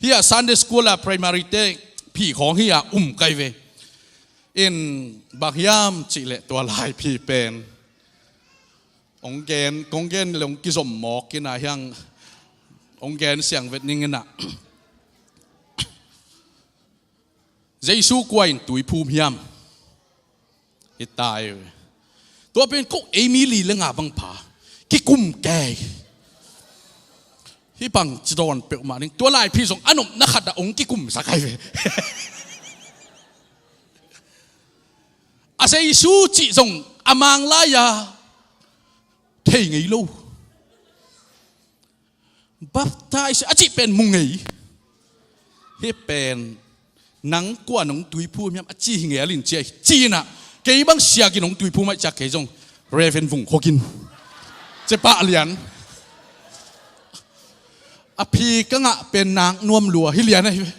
Hih ah Sunday school ah primary te phi khawng hih ah um ka hi ve. In bang hiam cihleh tua lai phi pen hong gen, kong gen le hong kizom mawk inah hiang hong gen siang vet ning inah. Jesu kua in tui phum hiam? Hi ta hi ve. Tua pen ko ei mi li le nga bang pha kikum kei. Hih bang ci dawn peuhmah ding. Tua lai phi zong a nopna khat ah hong kikumsak ahi ve. A Jesu cih zong a mang lai-a thei ngei lo. Baptize a cih pen mu ngei. Hih pen nang kua nong tui phum hiam a ci hi ngel in ci ahi. Ci inah kei bang siakin nong tui phum ahi ciah kei zong Reverend Vung Khok in ci pah lian. A phi ka ngah pen nak nuam lua hi lian ahi ve.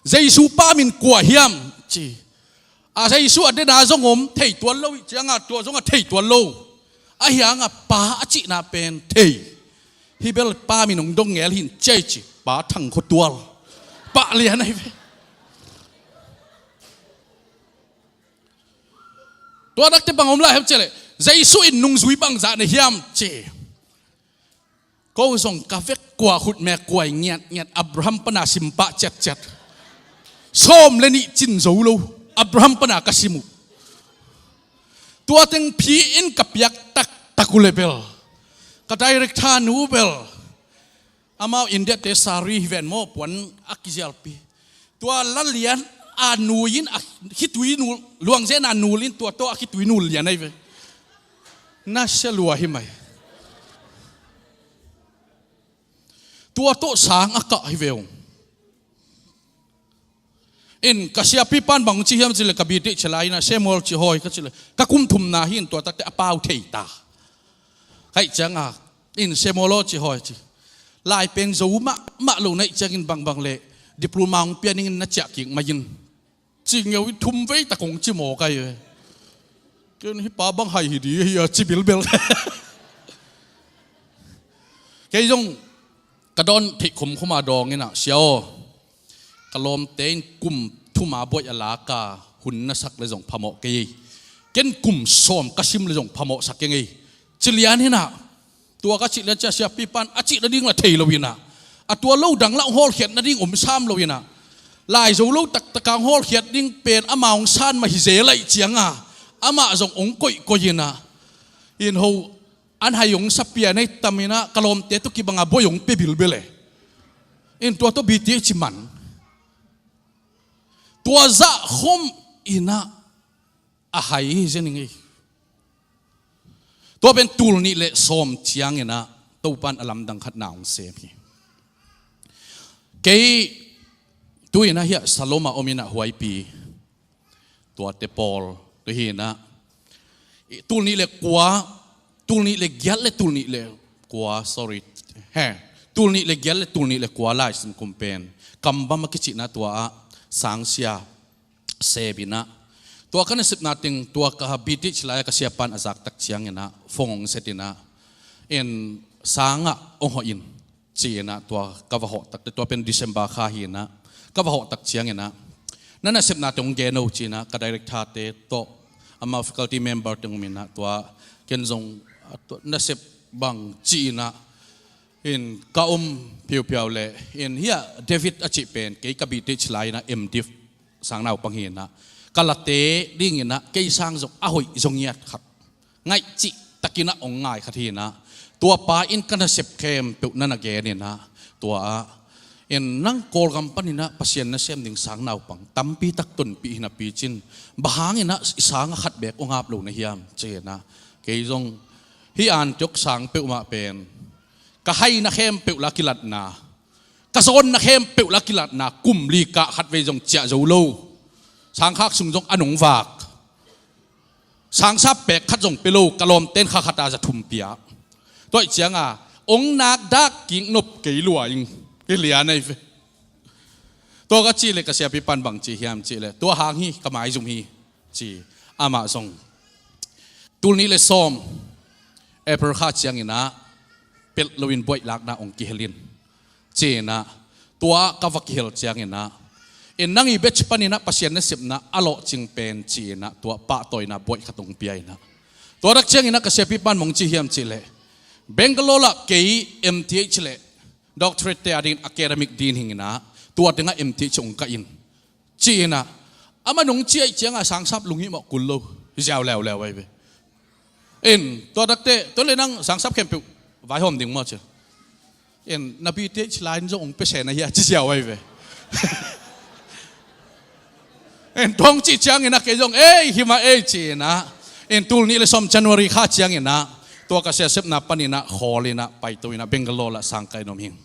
Jesu pa min kua hiam ci. A Jesu a dena zong om thei tuan lo ih cianga tua zong a thei tuan lo. A hianga pa a cihna pen thei. Hih bel pa min hong dong ngel hin cei ci, pa Thang Khua Tual. Pah lian ahi ve. Tua dakte bang om lai hiam cihleh, Jesu in nungzui bangzah nei hiam ci. Ko zong ka vek kua khutme kuai ngiatngiat, Abraham pana simpah ciatciat. Sawm le nih cin zo lo Abraham pana ka sim uh. Tua teng phi in ka piak taktak uh le bel, ka director nu bel, amau India te sari hi ven maw, puan a kizialpi. Tua lalian a nui in a khitui nul, luangzen a nul in tua tawh a khitui nul lian ahi ve. Na sia lua hi mai. Tua tawh sang a kah hi ve ung. In ka siapi pan bang ci hiam cileh ka bit dih cilai inah Samuel ci hawi ka cileh ka kum thumna hi in tua takte a pau thei ta. Kaih cianga in Samuel aw ci hawi ci. Lai peng zo mahmah lo naih ciangin bangbang le diploma hong pia ningin na ciah kik mai in. Ci ngeu i thum vei tak hong ci maw kai ve. Ken hih pa bang hai hi di hi a ci bilbel. Kei zong ka dawn theih khumkhum a dawng inah sia aw. Ka lawmte in kum thuma buaih a laka hun na sak le zong phamawh kei. Ken kum sawm ka sim le zong phamawh sak kei ngei. Ci lian hinah. Tua ka cih le cia siapipan a cih nading la thei lo hinah. A tua lo dang lah hong hawlkhiat nading om sam lo hinah. Lai zo lo taktaka hong hawlkhiat ding pen ama hong san mah hi zel aih cianga amah zong hong koihkoih hinah. In ho an hai hong sapia nei tam hinah ka lawmte tawh kibanga buai hong pia bilbel e. In tua tawh B T H man. Tua zah khom inah a hai hi zen ing ei. Tua pen tul nih le sawm cianginah Topan a lamdang khat na hong sem hi. Kei tu-inah hiah Saloma om inah huaipi tuate pawl tu hinah tul nih le kua, tul nih le giat le tul nih le kua, sorry, he, tul nih le giat le tul nih le kua laisim kum pen Kambam a kicihna tua ah sangsia sem inah, tua ka nasepna teng tua ka B.Th lai-a ka siapan a zaktak cianginah phone hong set inah, in sangah hong hawh in ci-inah tua ka va hawh takte, tua pen December kha hinah ka va hawh tak cianginah na nasepna teng hong gen o ci-inah ka director-te tawh amau faculty member teng om inah tua ken zong nasep bang ci-inah in ka om phiuphiau le in hiah David a cih pen kei ka B.Th lai-inah M.Div sangnaupang hinah ka late dinginah kei sang zong a hoih zong ngiat khat ngaih cih takinah hong ngai khat hinah tua pa in ka nasep khempeuh na na gen inah tua ah in nang Kawlgam paninah Pasian nasem ding sangnaupang tampi tak tonpih hinapi cin bang hanginah i sangah khat beek hong ap lo na hiam ci-inah kei zong hih Antioch sang peuhmah pen ka haina khempeuh la kilatna, ka zawnna khempeuh la kilatna, kum li kah khat vei zong ciah zo lo. Sangkhak sung zong a nung vak. Sangsap pek khat zong pia lo, ka lawmten kha khat a za thum pia. Tua ih cianga hong nak dak kik nop kei lua ing. Kei lian ahi ve. Tua ka cih le ka siapi pan bang ci hiam cih le tua hang hi ka maizum hi ci. Amah zong tul nih le sawm April kha cianginah pelh loin buaih lakna hong kihel in ci-inah tua ka va kihel cianginah in nang i batch paninah Pasian nasepna a lawhcing pen ci-inah tua pahtawina buaih khat hong pia inah tua dak cianginah ka siapi pan mong ci hiam cih le Bangalore ah kei M.Th le doctorate te adingin academic din hinginah tua tengah M.Th hong kah in ci-inah amah nung ciah ih cianga sangsap lunghimawh kul lo. Ziau leuleu ahi ve. In tua takte tua le nang sangsap khempeuh vaihawm ding maw ci. In na B.Th lai-in zong hong pia sehna hi a ci ziau ahi ve. In tua hong cih cianginah kei zong ei himah ei ci-inah in tul nih le sawm January kha cianginah tua ka siasepna paninah khawl inah paito inah Bangalore ah sangkah in om hing.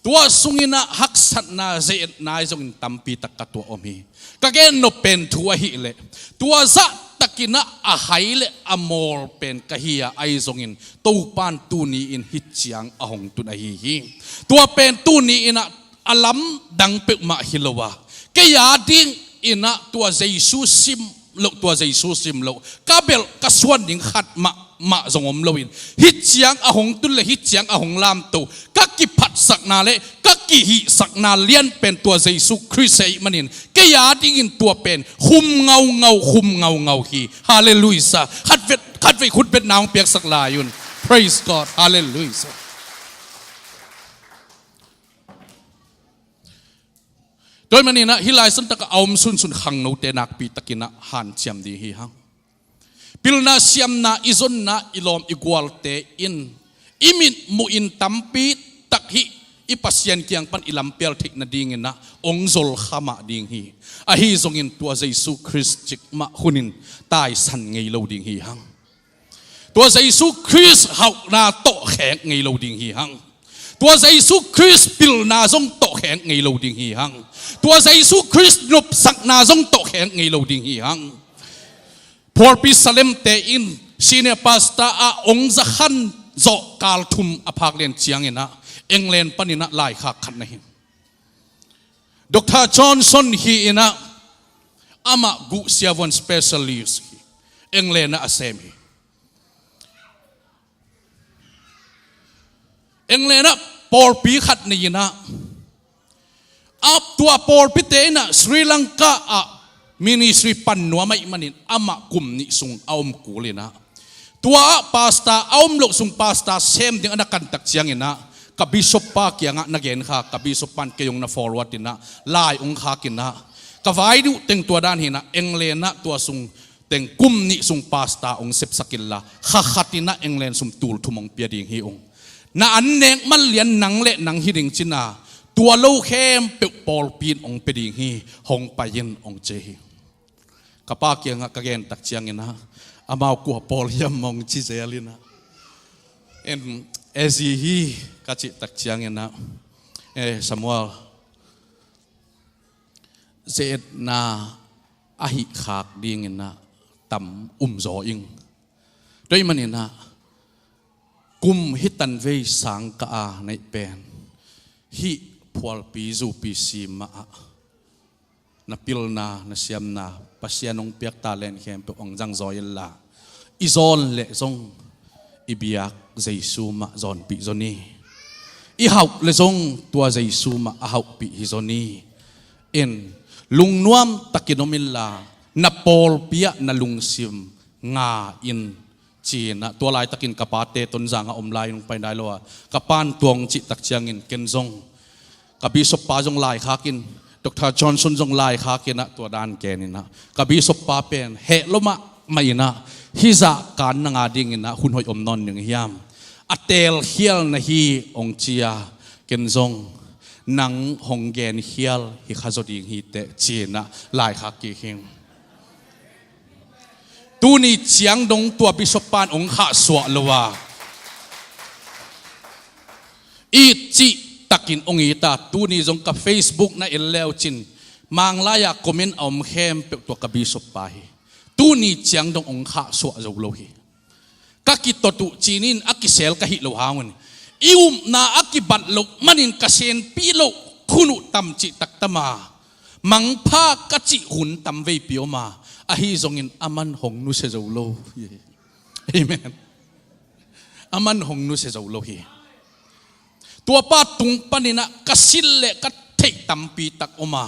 Tua sunginah haksatna ze-etna ahi zongin tampi tak ka tuah om hi. Ka gen nop pen thu ahileh tua zahtakinah a hai le a mawl pen ka hi a ahi zongin Topan tuni-in hih ciang a hong tun ahi hi. Tua pen tuni-inah a lamdang peuhmah hi lo a kei a dinginah tua Jesu sim loh, tua Jesu sim loh ka belh ka suan ding khat mahmah zong om loin hih ciang a hong tun le hih ciang a hong lamto ka kiphatsakna le ka kihihsakna lian pen tua Jesu Khrist ahih manin kei a dingin tua pen khum ngaungau, khum ngaungau hi. Halleluiah. Khatvei, khatvei khutbetna hong piaksak lai un. Praise God. Halleluiah. Tua ahih maninah hih lai santakah a om sunsun khangnote nakpitakinah hanciam ding hi hang. Pilna siamna i zonna i lawm i gualte in i mitmuhin tampi tak hih i Pasian kiang pan i lampial theih nadinginah hong zolkha mah ding hi. Ahi zongin tua Jesu Khrist cikmah hunin taisan ngei lo ding hi hang. Tua Jesu Khrist hauhna tawh khek ngei lo ding hi hang. Tua Jesu Khrist pilna zong tawh khek ngei lo ding hi hang. Tua Jesu Khrist nopsakna zong tawh khek ngei lo ding hi hang. Pawlpi Salemte in senior pastor ah hong zakhan zawh kal thum a phak lian cianginah England paninah laikhak khat na hi. Doctor Johnson hi inah amah guh siavuan specialist hi. England ah a sem hi. England ah pawlpi khat nei inah a tua pawlpite inah Sri Lanka ah ministry pan nuam ahih manin amah kum nih sung a om kul inah tua ah pastor a om loh sung pastor sem ding a na kantak cianginah ka bishop pa kiangah na genkha, ka bishop pan kei hong na forward inah lai hong khak inah ka vai duh teng tua dan hinah England ah tua sung teng kum nih sung pastor hong sepsak inla kha khat inah England sum tul thum hong pia ding hi ung. Na an nek man lian nang le nang hi ding cina tua lo khempeuh pawlpi in hong pia ding hi. Hong pai in hong ci hi. Ka pa kiangah ka gentak cianginah amau kua pawl hiam hong ci zel inah En, ezi hi ka cih tak ciangin ah, eh, Samuel, ze-etna a hih khak dingin ah tam um zaw ing. Tua ahih manin ah kum hi tanvei sang ka a neih pen hih phualpi zupi sim ah na pilna, na siamna, Pasian hong piak talent khempeuh hong zang zaw inla, i zawn leh zong i biak Jesu mah zawnpih zaw ni. I hauh leh zong tua Jesu mah a hauhpih hi zaw ni. In, lungnuam takin om inla, na pawlpi ah na lungsim nga in, ci-in ah, tua laitakin ka pate Tonzang ah om lai-in hong pai nai lo a, ka pa'n tua hong cih tak ciangin ken zong ka bishop pa zong laikhak in, Doctor Johnson zong laikhak in ah, tua dan gen in ah, ka bishop pa pen heh lua mahmah in ah, hih zah kan na nga dingin ah hun hoih om nawn ning hiam, a teelkhial na hi, hong ci a, ken zong nang hong genkhial hi kha zaw ding hi teh, ci-in ah laikhak kik hi ing. Tuni ciang dong tua bishop pa'n hong khahsuah lo a, it cih takin hong it a, tuni zong ka Facebook na en le uh cin, Manglai-a comment a om khempeuh tua ka bishop pa hi. Tuni ciang dong hong khahsuah zo lo hi. Ka kitot uh ci-in a kisel ka hih loh hang un, i upna a kibat loh manin ka senpih loh hun uh tam cih tak tam a, mangpha ka cih hun tam veipi om a, ahi zongin aman hong nusia zo lo hi. Amen. Aman hong nusia zo lo hi. Tua pa tung panin ah ka sin leh ka theih tampi tak om a,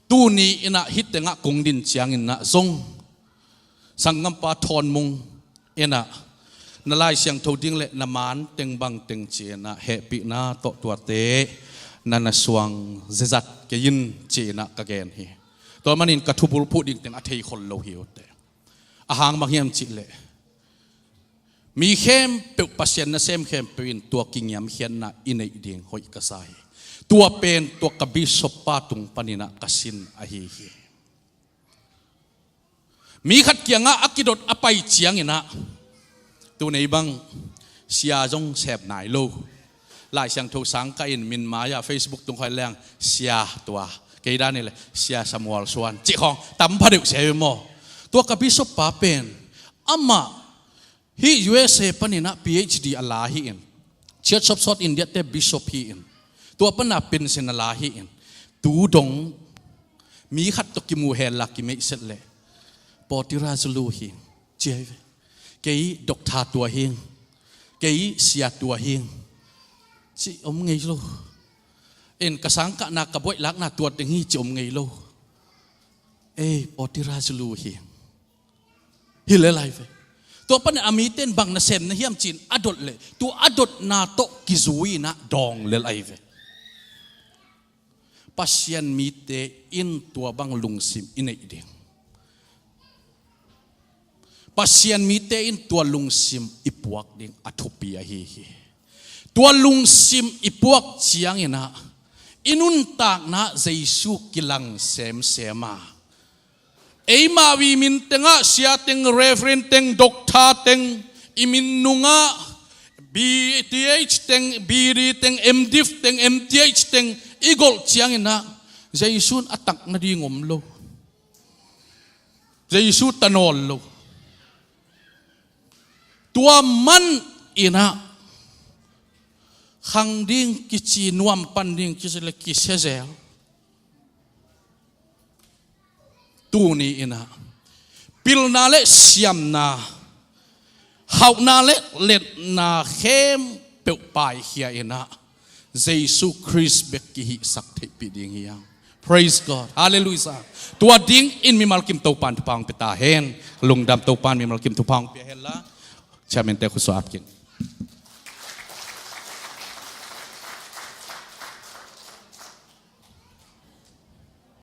tuni in ah hih tengah kong din ciangin ah zong, sanggampa Thawn Mung in ah, na Lai Siangtho ding leh na man teng bang teng ci-in ah hehpihna tawh tuate na na suang zezat kei in, ci-in ah ka gen hi. Tua manin ka thubulphuh ding teng a thei khol lo hi uh teh. A hang bang hiam cih leh, mi khempeuh, Pasian nasem khempeuh in tua kingiamkhiatna i neih ding hoih ka sa hi. Tua pen tua ka bishop pa tung panin ah ka sin ahi hi. Mi khat kiangah a kidot a pai ciangin ah, tu nei bang sia zong sep nai lo. Lai Siangtho sang kah in min mai-a Facebook tung khawng leng sia tua, kei dan hi leh sia Samuel Suan cih khawng tam pha deuh sia hi maw. Tua ka bishop pa pen, amah hih U S A panin ah P H D a la hi in, Church of South India te bishop hi in, tua pan a pension a la hi in, tu dong mi khat tawh kimu hel a kimeih set leh, Potira Zulu hi, ci hi ve. Kei doctor tua hi, kei sia tua hi, ci om ngei lo. En, ka sangkahna, ka buaih lakna tua teng hi, ci om ngei lo. Ei, Potira Zulu hi. Hi lel ahi ve. Tua pan a mite in bang nasem na hiam ci-in a dot leh, tua a dotna tawh kizui in ah dawng lel ahi ve. Pasian mite in tua bang lungsim i neih ding, Pasian mite in tua lungsim i puak ding a thupi ahi hi. Tua lungsim i puak ciangin ah i nuntakna Jesu kilang semsem a, eimau i min tengah sia teng, reverend teng, doctor teng, i min nungah B T H teng, B D teng, M Div teng, M T H teng i golh ciangin ah Jesu in a tak nading om lo. Jesu ta nawn lo. Tua man in ah khang ding kici, nuam pan ding kici leh kisia zel. Tuni in ah pilna leh siamna, hauhna leh letna khempeuh paikhia in ah Jesu Khrist bek kihihsak theihpih ding hi hang. Praise God. Hallelujah. Tua dingin mimal kim Topa'n thupha hong pia ta hen. Lungdam, Topa'n mimal kim thupha hong pia hen la. Chairman te khusuah ap kik.